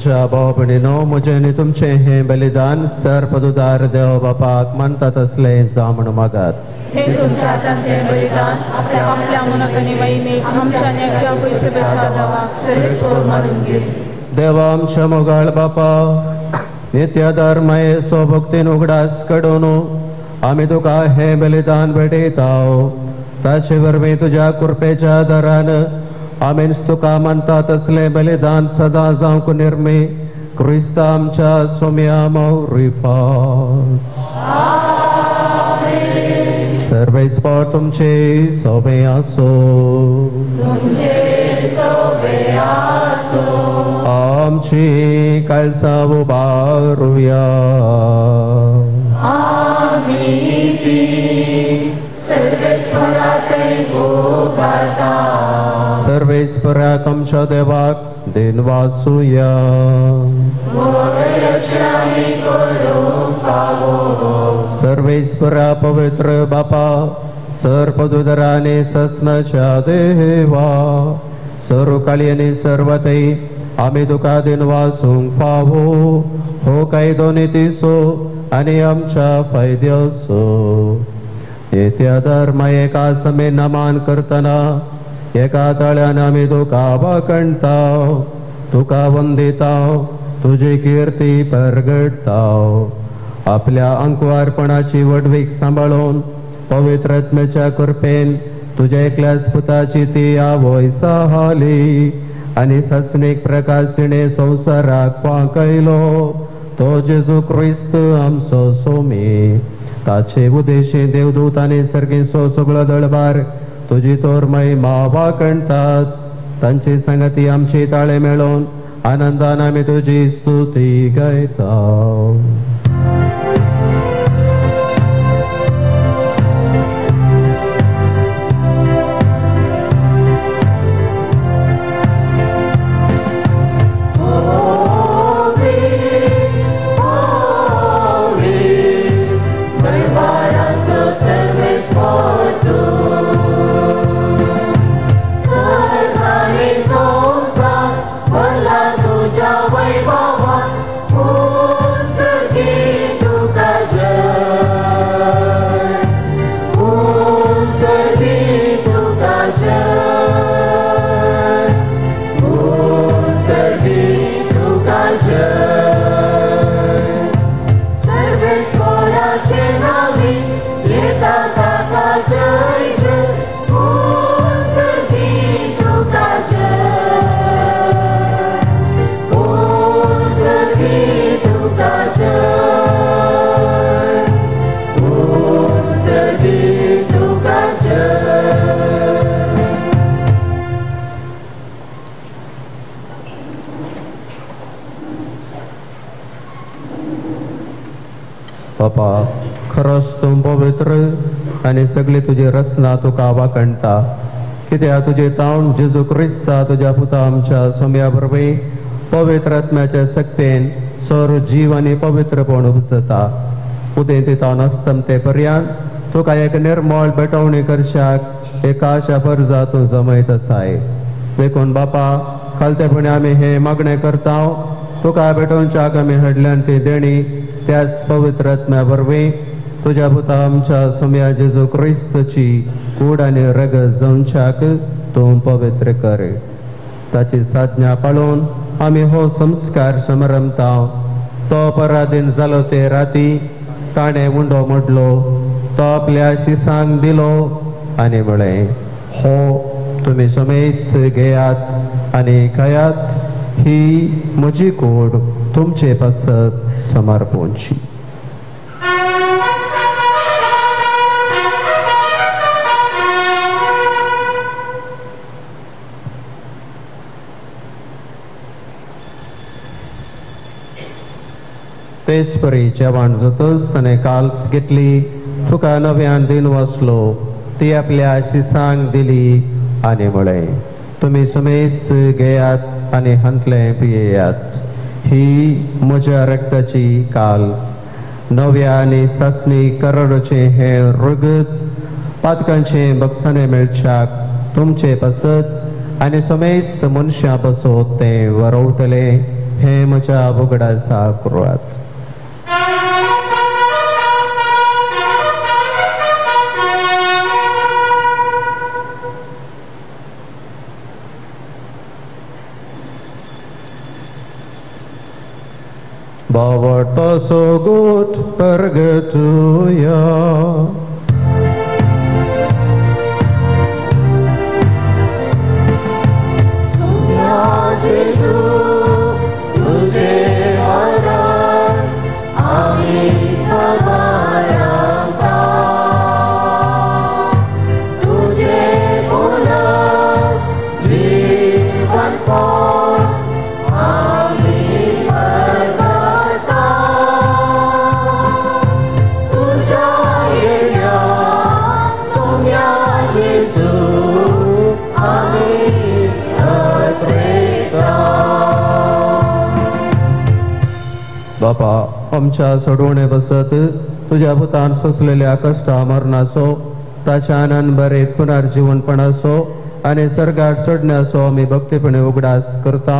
म्हज्या भाव भयणीनो, म्हजें आनी तुमचें हें बलिदान सर्पदुदार देव बापाक मानता तसलें जावं म्हूण मागात. हे तुमच्या हातांतलें बलिदान आपल्या आपल्या मनाक वैमेक आमच्या नेक्या पयसुच्या दावाक सर्वेस्पर मानून घे. देवा आमच्या मोगाळ बापा, नित्यादार मायेचो भक्तीन उगडास कडून आमी तुका हें बलिदान भेटयता. ताचे वरवीं तुज्या कृपेच्या दारान आमीच तुका मानता तसलें बलिदान सदां जावंक निर्मी क्रिस्ता आमच्या सोम्या मौरिफात. सर्वेस्पर तुमचे सोबे आसो. आमची कालसा उबारुया. सर्वेस्पराक आमच्या देवाक दिनवासुया. सर्वेस्परा पवित्र बापा, सर्पदुदराने ससनाच्या देवा, सर्वकाळी आनी सर्वतय आमी तुका दिनवासूंक फावो हो कायदो नितीचो आनी आमच्या फायद्याचो. येत्या धर्मा एका समे नमान करतना एका ताळ्यान आमी तुका वाकणता, तुका वंदिता, तुजी किर्ती परगडता. आपल्या अंकुवारपणाची वडवीक सांबाळून पवित्र आत्म्याच्या कृपेन तुज्या एकल्याच पुताची ती आवय सहाली आनी सासणीक प्रकाश तिणें संवसाराक फांकयलो तो जेजू क्रिस्त आमचो सोमी. ताचे उदेशी देवदूत आनी सर्गीचो सगळो दळबार तुजी तोर महिमा वाकणतात. तांची संगती आमची ताळे मेळोवन आनंदान आमी तुजी स्तुती गायता. बापा, खरोच तूं पवित्र आनी सगळी तुजी रचना तुका वाकणटा. कित्याक तुजे तावन जेजू क्रिस्ता तुज्या पुता आमच्या सोम्या वरवीं पवित्र आत्म्याच्या सक्तेन सोर जीव आनी पवित्रपण उपजता. उदेंती तावन अस्तमते पर्यंत तुका एक निर्मळ भेटवणी करशाक एका आशा परजा तूं जमयत आसाय. देखून बापा, खालतेपणी आमी हें मागणें करता, तुका भेटोवच्याक आमी हाडल्यान ती देणी त्याच पवित्र आत्म्या वरवीं तुज्या पुता आमच्या सोम्या जेजू क्रिस्तची कूड आनी रगत जावच्याक तूं पवित्र कर. ताची साधना पाळून आमी हो संस्कार समारंभता. तो पराधीन जालो ते राती ताणें उंडो मोडलो, तो आपल्या शिसांक दिलो आनी म्हळें, हो तुमी समेस्त घेयात आनी खायात, ही म्हजी कूड तुमचे पासत समर्पणची. तेच परी जेवण जातच ताणें काल्स घेतली, तुका नव्यान दिन वाचलो, ती आपल्या शिसांक दिली आनी म्हळें, तुमी समेस्त घेयात आनी हांतलें पियेयात, ही म्हज्या रक्ताची काल्स, नव्या आनी सासणी कराराचें हें रगत पातकांचें बक्षाणें मेळच्याक तुमचे पासत आनी समेस्त मनशां पासत तें वरवतलें. हे म्हज्या उगडासा करात. बावडतो सोगूट परगटुया. जेजू तुझे मरण आमी समारंभा, तुझे पुनर जीवन पण आमी परगटा, तुझ्या येण्या सोम्या जेजू आमी. बापा आमच्या सोडवणे बसत तुझ्या पुतान सोसलेल्या कश्टा मरणाचो ताच्या आनंद बरेत पुनर्जीवनपणाचो आनी सर्गात सोडण्याचो आमी भक्तीपणे उगडास करता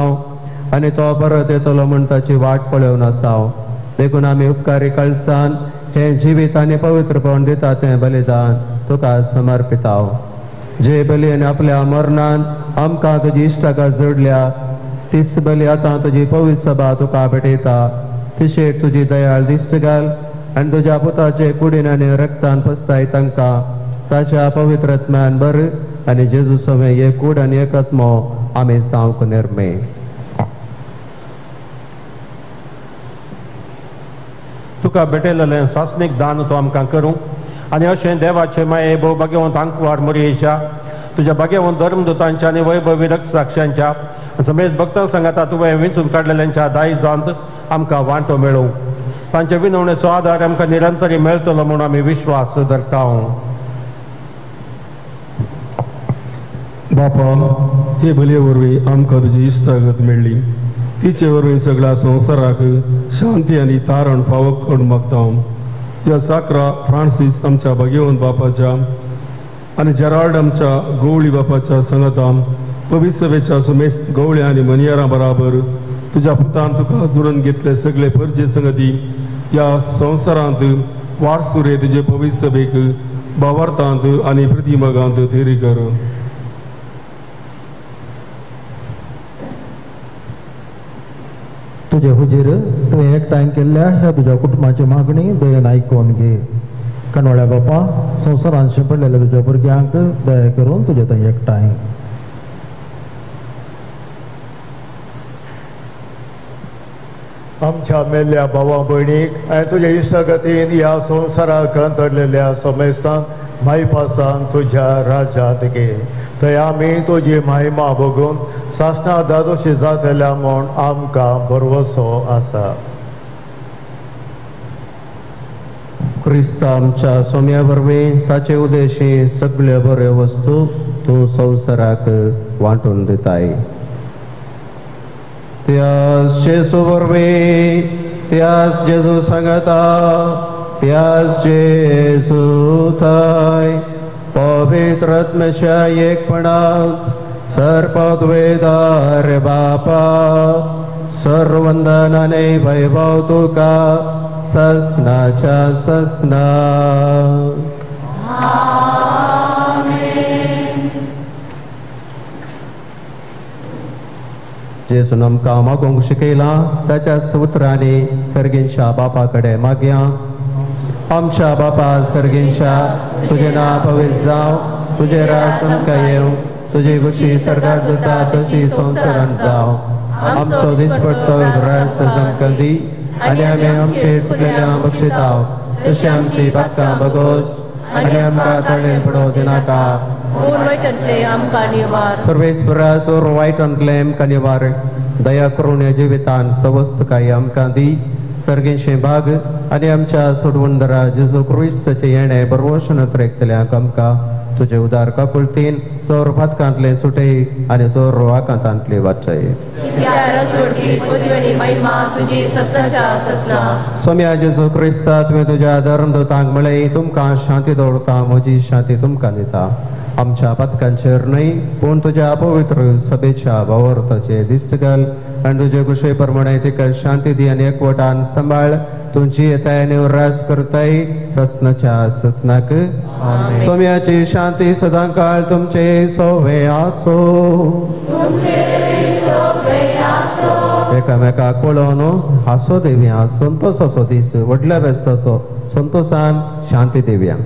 आनी तो परत येतलो म्हूण ताची वाट पळोवन आसा. देखून आमी उपकारी कळसान हें जिवीत आनी पवित्रपण दिता तें बलिदान तुका समर्पिता. जे बलयेन आपल्या मरणान आमकां तुजी इश्टागत जोडल्या तीच बली आतां तुजी पवित्र सभा तुका भेटयता. तिशेर तुजी दयाळ दिश्ट घाल आनी तुज्या पुताचे कुडीन आनी रक्तान पसताय तांकां ताच्या पवित्र आत्म्यान बर आनी जेजू सवें एक कूड आनी एक आत्मो आमी जावंक निर्मे. तुका भेटयलेलें सासणीक दान तूं आमकां करूं आनी अशें देवाचे माये भोव भाग्यवंत आंकवार मोरयेच्या तुज्या भाग्यवंत धर्मदूतांच्या आनी वैभवी रक्तसाक्षांच्या समेत भक्तां सांगाता तुवें विंचून काडलेल्यांच्या दायजांत आमकां वांटो मेळूं. तांच्या विनवणेचो आदार आमकां निरंतरी मेळटलो म्हूण आमी विश्वास धरता. बापा, हे बलये वरवीं आमकां तुजी इश्टागत मेळ्ळी, तिचे वरवीं सगळ्या संवसाराक शांती आनी तारण फावो करून मागता. त्या साक्रा फ्रांसीस आमच्या भाग्यवंत बापाच्या आनी जेराल्ड आमच्या गवळी बापाच्या सांगाता पवित्र सभेच्या सुमेश गवळ्या आनी मनियारां बराबर तुज्या पुतान तुका जुळून घेतले सगळे परजे संगती ह्या संवसारांत वारसुरे तुजे पवित्र सभेक भावार्थांत आनी प्रतिमगांत थेरी कर. तुजे हुजीर तुवें एकठांय केल्ल्या ह्या तुज्या कुटुंबाची मागणी दयेन आयकून घे. कणवळ्या बापा, संवसारांत शिंपडलेल्या तुज्या भुरग्यांक दया करून तुजे थंय एकठांय. आमच्या मेल्ल्या भावा भयणीक आनी तुज्या इश्टागतीन ह्या संवसाराक अंतरलेल्या समेस्तान मायपासान तुज्या राज्यांत घे. थंय आमी तुजी महिमा बघून सासणा दादोशी जातल्या म्हूण आमकां भरवसो आसा. क्रिस्त आमच्या सोम्या वरवीं ताचे उदेशी सगळ्यो बऱ्यो वस्तू तूं संवसाराक वांटून दिताय. त्यास जेजू वरवीं, त्यास जेजू सांगता, त्यास जेजू थंय पवित्र आत्म्याच्या एकपणांत सर्वपदवेदार बापा सर्वंदन आनी वैभव तुका ससनाच्या ससनाक. जेजून आमकां मागूंक शिकयलां ताच्या उतरांनी सर्गींच्या बापा कडेन मागया. आमच्या बापा सर्गींच्या, तुजें नांव पवित्र जावं, तुजें राज आमकां येवं, तुजी खुशी सर्गात जाता तशी संवसारांत जावं. आमचो दिसपट्टो ग्रास आमकां दी आनी आमी आमचे चुकलेल्या बक्षिताव तशी आमची पातकां बगोस आनी आमकां तळें पडोवं दिनाका. सर्वेस्परा सोर वायटांतलें आमकां निवार, दया करून ह्या जिवितान सवस्तकाय आमकां दी. सर्गेंशें भाग आनी आमच्या सोडवणदारा जेजू क्रिस्ताचें येणें बरवशून अत्रेकतल्यांक आमकां तुजे उदार काकुळतीन सोर पातकांतले सुटय आनी सोर वाकांतांतले वाचय. सोम्या जेजू क्रिस्ता, तुवें तुज्या धर्मदूतांक म्हळें, तुमकां शांती दवरता, म्हजी शांती तुमकां दिता. आमच्या पातकांचेर न्हय पूण तुज्या पवित्र सभेच्या भावार्थाचे दिश्ट घाल आनी तुजे कुशे प्रमाणे तिका शांती दी आनी एकवटान सांबाळ. तुमची येताय आनी उर्रास करताय ससनाच्या ससनाक. सोम्याची शांती सदांकाळ तुमचे सोवे आसो. एकामेकाक पळोवन हांसो देवया, संतोसाचो दीस, व्हडल्या बेस्ताचो संतोसान शांती देवया.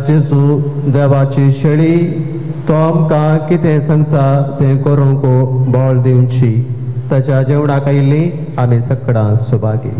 जेजू देवाची शेळी, तो आमकां कितें सांगता तें करूंक बळ दिवची. ताच्या जेवणाक आयिल्ली आमी सगळां सुभागी.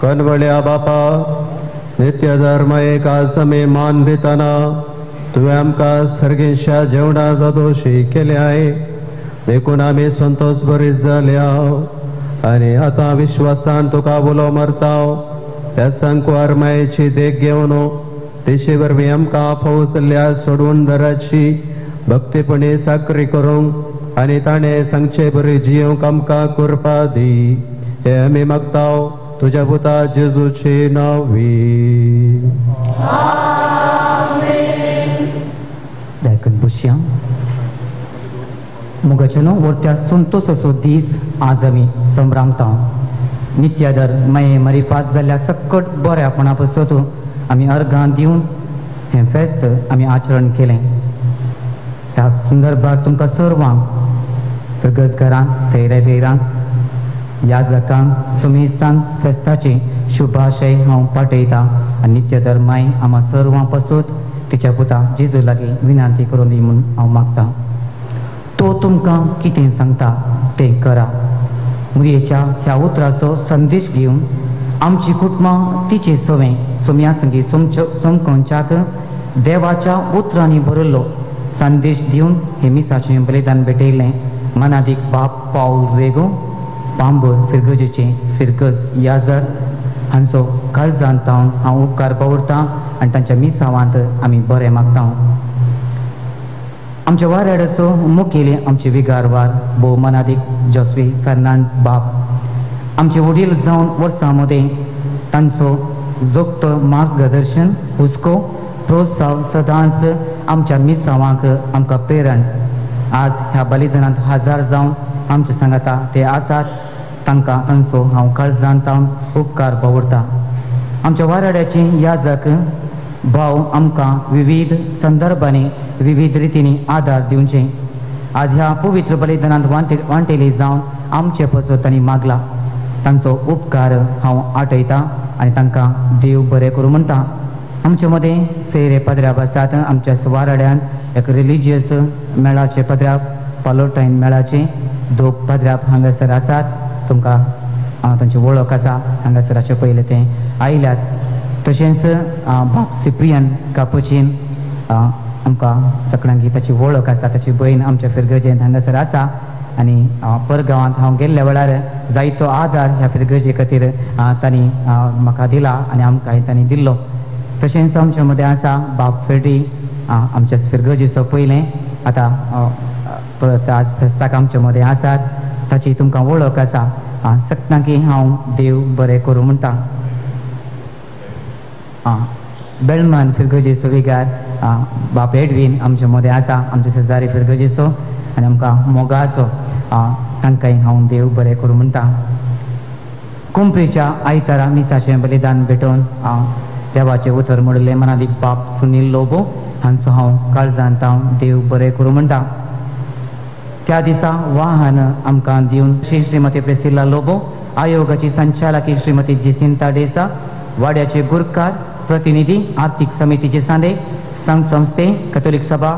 कनवळ्या बापा नित्य धर्म एका समे मान दितना तुवें आमकां सर्गेंशा जेवणा दोशी केले आहे देखून आमी संतोष बरी जाल्या आनी आतां विश्वासान तुका उलो मारता त्या संकवार मायेची देख घेवन तेचे वरवीं आमकां फौजल्या सोडून दराची भक्तीपणी साकरी करूंक आनी ताणें सांगचे बरी जियोंक आमकां कृपा दी हे आमी मागता तुझ्या पुता जेजूचे नांवी. दायकन बसया. मोगाचे न्हू व्हडत्या संतोसाचो दीस आज आमी संभ्रामता. नित्यादर माये मरिपात जाल्ल्या सक्कट बऱ्यापणा पसत आमी अर्घां दिवन हें फेस्त आमी आचरण केलें. ह्या संदर्भात तुमकां सर्वांक फिरगजघरांक, सैरे देरांक, याजकांक, सुमेस्तांक फेस्ताचे शुभाशय हांव पाठयतां आनी नित्यधर माय आमा सर्वां पसूत तिच्या पुता जेजू लागीं विनंती करून दी म्हूण हांव मागतां. तो तुमकां कितें सांगता तें करा. मुरयेच्या ह्या उतराचो संदेश घेवन आमची कुटुंबां तिचे सवें सोम्या संगी सोमकोंच्याक देवाच्या उतरांनी भरिल्लो संदेश दिवन हे मिसाचें बलिदान भेटयलें. मनादीक बाप पावल रेगो बांबोर फिरगजेचे फिरगज याजर हांचो काळजांत तावन हांव उपकार पावरतां आनी तांच्या मिसावांत आमी बरें मागता. आमच्या वाऱ्याडाचो मुखेली आमचे विगारवार भोव मनादीक जोस्वी फेर्नांड बाप आमचे वडील जावन वर्सां मदें तांचो जोगतो मार्गदर्शन, हुस्को, प्रोत्साह सदांच आमच्या मिसावांक आमकां प्रेरण. आज ह्या बलिदानांत हजार जावन आमचे सांगाता ते आसात, तांकां तांचो हांव काळजांत तावन उपकार पावरतां. आमच्या वाराड्याचे याजक भाव आमकां विविध संदर्भांनी विविध रितींनी आदार दिवचे. आज ह्या पवित्र बलिदानांत वांटेली जावन आमचे पसत तांणी मागला, तांचो उपकार हांव आठयतां आनी तांकां देव बरें करूं म्हणटा. आमचे मदें सैरे पदराब आसात. आमच्या वाराड्यान एक रिलिजियस मेळाचे पदराब, पालोटायन मेळाचे दोग पदराब हांगासर आसात. तुमकां तांची वळख आसा, हांगासराचे पयले ते आयल्यात. तशेंच बाप सिप्रियन कापुचीन आमकां सगळ्यांक ताची वळख आसा. ताची भयण आमच्या फिरगजेंत हांगासर आसा आनी परगांवांत हांव गेल्ल्या वेळार जायतो आदार ह्या फिरगजे खातीर तांणी म्हाका दिला आनी आमकांय तांणी दिल्लो. तशेंच आमच्या मदें आसा बाप फेडी आमच्या फिरगजेचो पयलें आतां परत आज फेस्ताक आमच्या मदें आसात, ताची तुमकां वळख आसा. सगळ्यांकी हांव देव बरें करूं म्हणटा. बेळमान फिरगजेचो विगार बाप एडवीन आमच्या मदें आसा, आमच्या शेजारी फिरगजेचो आनी आमकां मोगाचो, तांकांय हांव देव बरें करूं म्हणटा. कुंपरीच्या आयतारा मिसाचें बलिदान भेटोवन देवाचें उतर मोडलें मनादीक बाप सुनील लोबो हांचो हांव काळजांत हांव देव बरें करूं म्हणटा. त्या दिसा वाहन आमकां दिवन श्री श्रीमती प्रेसिल्ला लोबो, आयोगाची संचालकी श्रीमती जेसिंता डेसा, वाड्याचे गुरकार प्रतिनिधी, आर्थिक समितीचे सांदे, संघ संस्थे, कथोलिक सभा,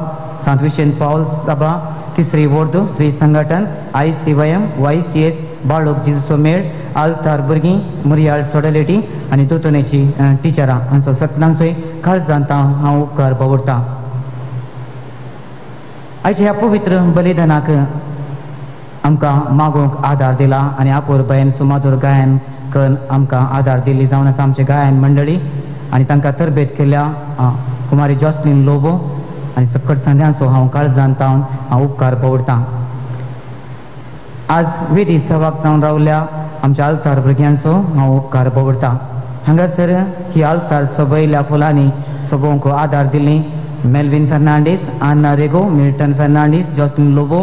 सांत विशेन पावल सभा, तिसरी वोर्द, स्त्री संघटन, ICYM, YCS, बाळोक जिजूचो मेळ, आल्तार भुरगीं, मुरयाळ सोडलेटी आनी दोतोनेची टिचरां हांचो सगळ्यांचोय काळजांत हांव उपकार पावरतां. आयच्या ह्या पवित्र बलिदानाक आमकां मागोवंक आदार दिला आनी आपोरबायन सुमादूर गायन करून आमकां आदार दिल्ली जावन आसा आमचे गायन मंडळी आनी तांकां तरबेत केल्या कुमारी जॉस्लिन लोबो आनी सकट सांद्यांचो हांव काळजांत हांव उपकार पवडतां. आज वेदी सवाक जावन रावल्या आमच्या आल्तार भुरग्यांचो हांव उपकार पवडतां. हांगासर ही आल्तार सोबयल्या फुलांनी सोबोवंक आदार दिल्ली Melvin Fernandes, Anna Rego, Milton Fernandes, Joslin Lobo,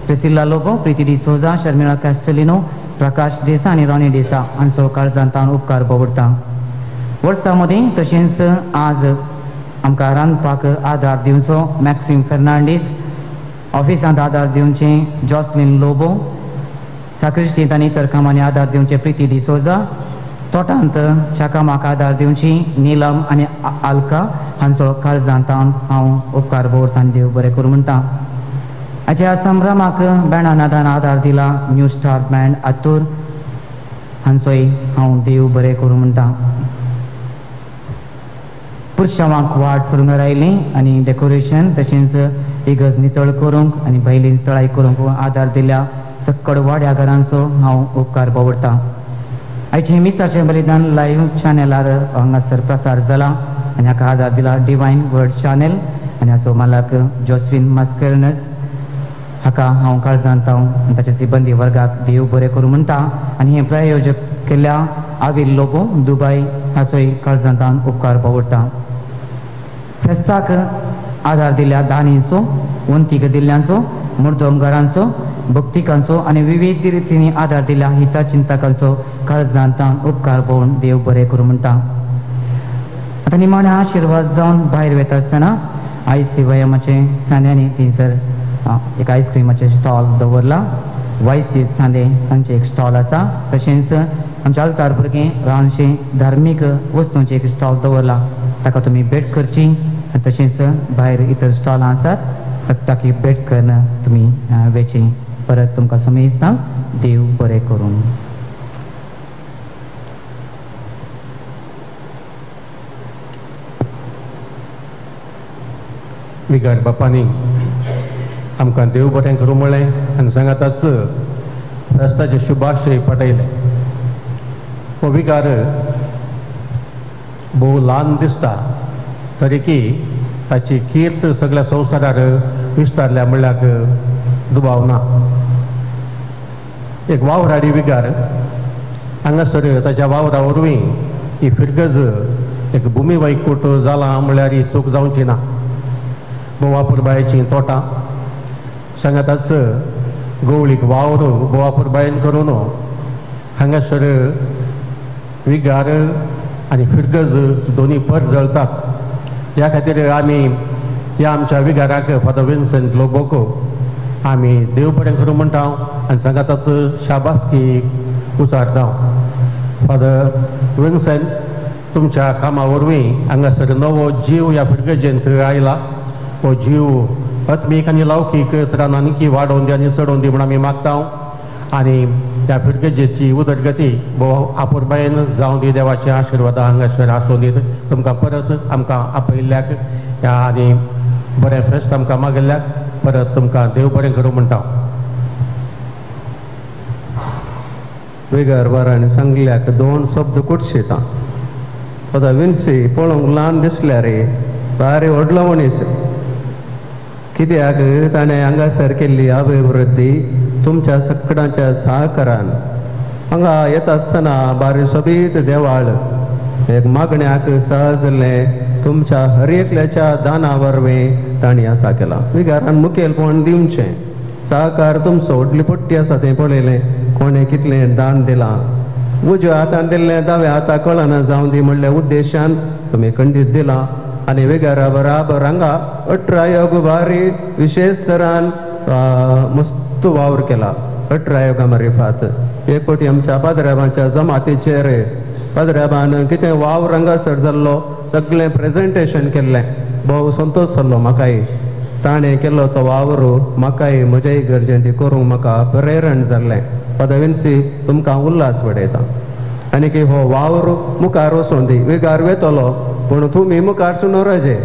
Priscilla Lobo, Preeti D'Souza, Sharmila Castelino, Prakash D'Sa आनी रॉनी डिसा हांचो काळजांत हांव उपकार पवडतां. वर्सां मदीं तशेंच आज आमकां रांदपाक आदार दिवचो मॅक्सिम फेर्नांडीस, ऑफिसांत आदार दिवचे जॉस्लिन लोबो, साक्रिस्तींत आनी इतर कामांनी आदार दिवचे प्रिती डिसोजा, तोटांत च्या कामाक आदार दिवची निलम आनी आल्का हांचो काळजांत हांव उपकार दवरतां आनी देव बरें करूं म्हणटा. हाच्या संभ्रमाक बँडा नादान आदार दिला न्यू स्टार बँड आतूर हांचोय हांव देव बरें करूं म्हणटा. पुरशावांक वाट सुरंगार आयली आनी डेकोरेशन तशेंच इगर्ज नितळ करूंक आनी भायली नितळाय करूंक आदार दिल्या सक्कड वाड्या घरांचो हांव उपकार दवरतां. आयचें मिसाचें बलिदान लायव्ह चॅनलार हांगासर प्रसार जाला आनी हाका आदार दिला डिवायन वर्ड चॅनल आनी हाचो मालक जोस्विन मास्केरनस हाका हांव काळजांत हांव ताच्या सिबंदी वर्गाक देव बरें करूं म्हणटा आनी हें प्रायोजक केल्ल्या आवील लोबो दुबाय हाचोय काळजांत हांव उपकार दवरतां. फेस्ताक आदार दिल्या दानींचो, वंतीक दिल्ल्यांचो, मुर्दोमगारांचो, भक्तिकांचो आनी विविध रितींनी आदार दिल्या हिता चिंतकांचो काळजांत उपकार पळोवन देव बरें करूं म्हणटा. आतां निमाणे आशिर्वाद जावन भायर वता आसतना आयसीवायमाचे सांद्यांनी थंयसर एक आयस्क्रिमाचें स्टॉल दवरला. वायसी सांदे तांचें एक स्टॉल आसा. तशेंच आमच्या आल्तार भुरगें ल्हानशें धार्मीक वस्तूंचें एक स्टॉल दवरला, ताका तुमी भेट करची. आनी तशेंच भायर इतर स्टॉलां आसात, सक्ताकी भेट करून तुमी वेचें. परत तुमकां समेस्तांक देव बरें करूं. विगार बापांनी आमकां देव बरें करूं म्हळें आनी सांगाताच फेस्ताचे शुभाशय पटयले. हो विगार भोव ल्हान दिसता तरीकी ताची कीर्त सगळ्या संवसारार विस्तारल्या म्हणल्यार दुबाव ना. एक वावराडी विगार हांगासर ताच्या वावरा वरवीं ही फिरगज एक भुमी वैकूट जालां म्हणल्यार ही चूक जावची ना. बोवापुरबायचीं तोटां सांगाताच गवळीक वावर बोवापुरबायन करून हांगासर विगार आनी फिरगज दोनी परजळतात. ह्या खातीर आमी ह्या आमच्या विगाराक फादर विन्सेंट लोबोक आमी देव बरें करूं म्हणटा आनी सांगाताच शाबासकी उचारता. फादर विन्सेंट, तुमच्या कामा वरवीं हांगासर नवो जीव ह्या फिरगजेंत आयला. हो जीव आत्मीक आनी लौकीक तरान आनीकी वाडोवन दी आनी चडोवन दी म्हूण आमी मागता आनी ह्या फिरगजेची उदरगती भोव आपुरबायेन जावं दी. देवाचे आशिर्वाद हांगासर आसूं दीत. तुमकां परत आमकां आपयल्ल्याक ह्या आनी बरें फेस्त आमकां मागिल्ल्याक परत तुमकां देव बरें करूं म्हणटा. विगार बारांनी सांगल्याक दोन शब्द कुटशिता. आतां विन्सी पळोवंक ल्हान दिसल्यार भारी व्हडलो मनीस, कित्याक ताणें हांगासर केल्ली अभिवृद्धी तुमच्या सगळ्यांच्या सहकारान. हांगा येता आसतना बारी सोबीत देवाळ एक मागण्याक सहजलें तुमच्या हर एकल्याच्या दाना वरवीं तांणी आसा केला. विगारान मुखेलपण दिवचें सहकार तुमचो व्हडली पट्टी आसा तें पळयलें कोणें कितलें दान दिलां. उजव्या हातान दिल्लें दाव्या हाता कळना जावं दी म्हणल्या उद्देशान तुमी खंडीत दिलां. आनी विगारा बराबर हांगा 18 योग भारी विशेष तरान मस्त वावर केला. 18 योगा मारिफात एक कोटी आमच्या पाद्र्याबांच्या जमातीचेर पाद्र्याबान कितें वावर हांगासर जाल्लो सगळें प्रेजेंटेशन केल्लें. भोव संतोश जाल्लो म्हाकाय ताणें केल्लो तो वावर म्हाकाय म्हज्याय गरजेन ती करूंक म्हाका प्रेरण जाल्लें. फादर विन्सी तुमकां उल्हास वाडयता आनी की हो वावर मुखार वचून दी. विगार वेतलो पूण तुमी मुखार सुनोराजे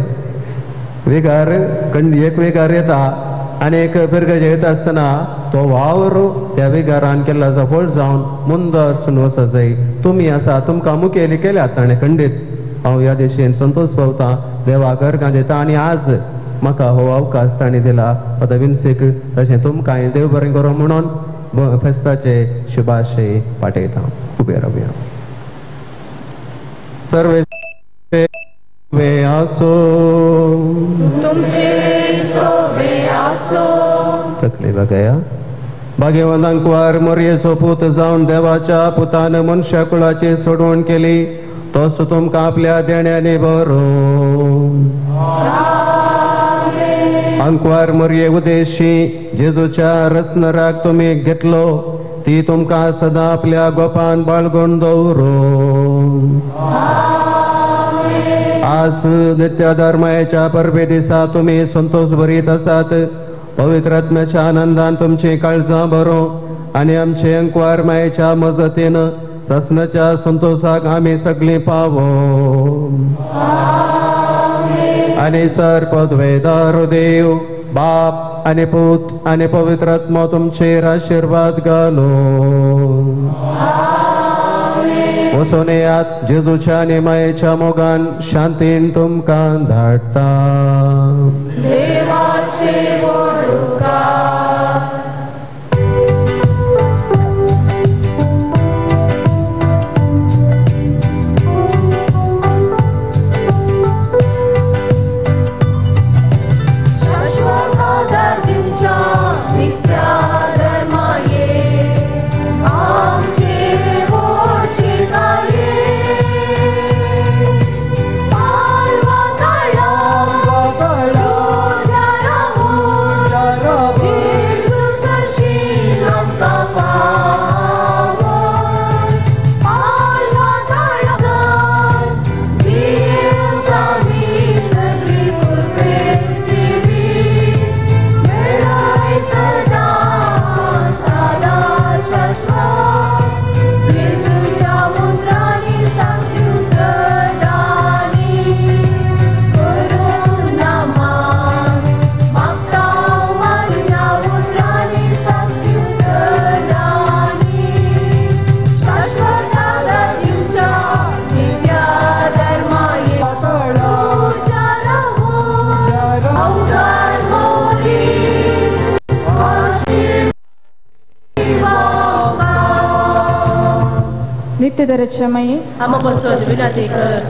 विगार कंडी एक विगार येता आनी एक फिरगज येता आसतना तो वावर त्या विगारान केल्लो सफळ जावन मुंदर सून वचो जाय. तुमी आसा तुमकां मुखेली केल्यात ताणें खंडीत. हांव ह्या दिशेन संतोश पावता देवा घरकां दिता आनी आज म्हाका हो अवकाश ताणें दिला. फादर विन्सीक तशें तुमकांय देव बरें करूं म्हणून फेस्ताचे शुभाशय पाठयता. उबे रावया. सर्वे वे आसो तुमचे सोबे आसो. तकली बघया. भाग्यवंतांकवार मोरयेचो पूत जावन देवाच्या पुतान मनशा कुळाची सोडवण केली तोच तुमकां आपल्या देण्यांनी बरो. अंकवार मोरये उदेशी जेजूच्या रसनराक तुमी घेतलो ती तुमकां सदां आपल्या गोपान बाळगून दवरो. आज नित्य धर्माच्या परबे दिसा तुमी संतोष भरीत आसात. पवित्र आत्म्याच्या आनंदान तुमची काळजां भरो आनी आमचे अंकवार मायेच्या मजतीन ससनाच्या संतोषाक आमी सगळीं पावो. आनी सर पदवेदार देव बाप आनी पूत आनी पवित्र आत्मो तुमचेर आशिर्वाद घालो. वचून येयात जेजूच्या आनी मायेच्या मोगान शांतीन तुमकां धाडटा. देवाचे वडुकार. शाश्वत आदार दिवच्या नित्या नित्य दरक्षमयी आमा पसत विनंती कर.